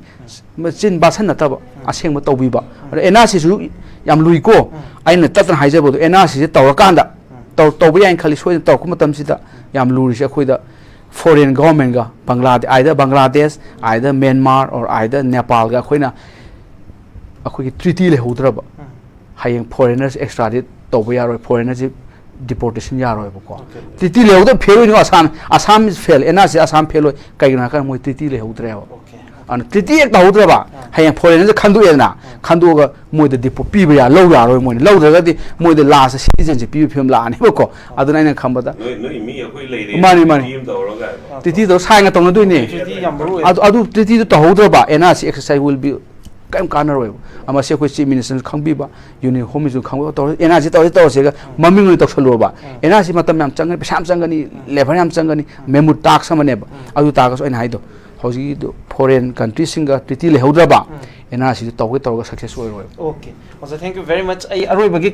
ꯃꯆꯤꯟ ꯕꯥꯁꯟ ꯅꯠꯇꯕ ꯑꯁꯦꯡꯕ ꯇꯧꯕꯤꯕ꯫ ꯑꯗ ꯑꯦꯟ ꯑꯥꯔ ꯁꯤꯁꯨ ꯌꯥꯝ ꯂꯨꯏꯀꯣ꯫ ꯑꯩꯅ ꯇꯠꯇꯅ ꯍꯥꯏꯖꯕꯗꯣ, ꯑꯦꯟ ꯑꯥꯔ ꯁꯤꯁꯦ ꯇꯧꯔꯀꯥꯟꯗ ꯇꯧ-, ꯇꯧꯕ ꯌꯥꯏꯅ ꯈꯜꯂꯤ꯫ ꯁꯣꯏꯗꯅ ꯇꯧꯔꯛꯄ ꯃꯇꯝꯁꯤꯗ ꯌꯥꯝ ꯂꯨꯔꯤꯁꯦ ꯑꯩꯈꯣꯏꯗ foreign government ꯀ, ꯕꯪꯒ꯭ꯂꯥꯗꯦ-, either Bangladesh, either Myanmar, or either ꯅꯦꯄꯥꯜꯒ ꯑꯩꯈꯣꯏꯅ, ꯑꯩꯈꯣꯏꯒꯤ treaty ꯂꯩꯍꯧꯗ꯭ꯔꯕ, ꯍꯌꯦꯡ foreigners extradite ꯇꯧꯕ ꯌꯥꯔꯣꯏ, foreigners ꯁꯤ deportation ꯌꯥꯔꯣꯏꯕꯀꯣ꯫ Treaty ꯂꯩꯍꯧꯗꯕ ꯐꯦꯜ ꯑꯣꯏꯅꯤꯀꯣ꯫ Assam, Assam is fail, N R C Assam fail ꯑꯣꯏ꯫ ꯀꯩꯒꯤꯅꯣ ꯍꯥꯏꯔꯀꯥꯟꯗ ꯃꯣꯏ treaty ꯂꯩꯍꯧꯗ꯭ꯔꯦꯕ꯫ ꯑꯗꯨꯅ ꯇ꯭ꯔꯤꯇꯤ ꯍꯦꯛ ꯇꯧꯍꯧꯗ꯭ꯔꯕ, ꯍꯌꯦꯡ ꯐꯣꯔꯦꯟꯁꯦ ꯈꯟꯗꯣꯛꯑꯦꯗꯅ, ꯈꯟꯗꯣꯛꯑꯒ ꯃꯣꯏꯗ ꯗꯤꯄꯣꯔꯠ ꯄꯤꯕ ꯌꯥ, ꯂꯧ ꯌꯥꯔꯣꯏ ꯃꯣꯏꯅ꯫ ꯂꯧꯗ꯭ꯔꯒꯗꯤ ꯃꯣꯏꯗ ꯂꯥꯁꯇ ꯁꯤꯇꯤꯖꯦꯟꯁꯤꯞ ꯄꯤꯕ ꯐꯤꯕꯝ ꯂꯥꯛꯑꯅꯦꯕꯀꯣ꯫ ꯑꯗꯨꯅ ꯑꯩꯅ ꯈꯟꯕꯗ, ꯅꯣꯏ ꯅꯣꯏ ꯃꯤ ꯑꯩꯈꯣꯏ ꯂꯩꯔꯦ꯫ ꯃꯥꯅꯤ, ꯃꯥꯅꯤ꯫ ꯇ꯭ꯔꯤꯇꯤ ꯑꯃ ꯇꯧꯔꯒ꯫ ꯇ꯭ꯔꯤꯇꯤꯗꯣ ꯁꯥꯏꯟꯒ ꯇꯧꯅꯗꯣꯏꯅꯦ꯫ ꯇ꯭ꯔꯤꯇꯤ ꯌꯥꯝ ꯃꯔꯨ ꯑꯣꯏ꯫ ꯑꯗꯨ ꯑꯗꯨ ꯇ꯭ꯔꯤꯇꯤꯗꯣ ꯇꯧꯍꯧꯗ꯭ꯔꯕ, N R C exercise will be crime ꯀꯥꯟꯅꯔꯣꯏꯕ꯫ ꯃꯁꯤ ꯑꯩꯈꯣꯏ ꯆꯤꯐ ꯃꯤꯅꯤꯁꯇꯔꯅꯁꯨ ꯈꯪꯕꯤꯕ, ꯌꯨꯅꯤꯌꯟ ꯍꯣꯝ ꯃꯤꯅꯤꯁꯇꯔ ꯈꯪꯕ ꯇꯧꯔ, ꯑꯦꯟ ꯑꯥꯔ ꯁꯤ ꯇꯧꯔꯁꯤ ꯇꯧꯔꯁꯦꯒ ꯃꯃꯤꯡ ꯑꯣꯏꯅ ꯇꯧꯁꯜꯂꯨꯔꯕ꯫ ꯑꯦꯟ ꯑꯥꯔ ꯁꯤ ꯃꯇꯝ ꯌꯥꯝ ꯆꯪꯒꯅꯤ, ꯄꯩꯁꯥ ꯌꯥꯝ ꯆꯪꯒꯅꯤ, ꯂꯦꯕꯔ ꯌꯥꯝ ꯆꯪꯒꯅꯤ, ꯃꯦꯃꯨ ꯇꯥꯛꯁ ꯑꯃꯅꯦꯕ꯫ ꯑꯗꯨ ꯇꯥꯔꯒꯁꯨ ꯑꯩꯅ ꯍꯥꯏꯗꯣ, ꯍꯧꯖꯤꯛꯀꯤꯗꯣ ꯐꯣꯔꯦꯟ ꯀꯟꯇ꯭ꯔꯤꯁꯤꯡꯒ ꯇ꯭ꯔꯤꯇꯤ ꯂꯩꯍꯧꯗ꯭ꯔꯕ, ꯑꯦꯟ ꯑꯥꯔ ꯁꯤꯗꯨ ꯇꯧꯒꯦ ꯇꯧꯔꯒ ꯁꯛꯁꯦꯁ ꯑꯣꯏꯔꯣꯏꯕ꯫ Okay, ꯑꯣꯖꯥ, thank you very much꯫ ꯑꯩ ꯑꯔꯣꯏꯕꯒꯤ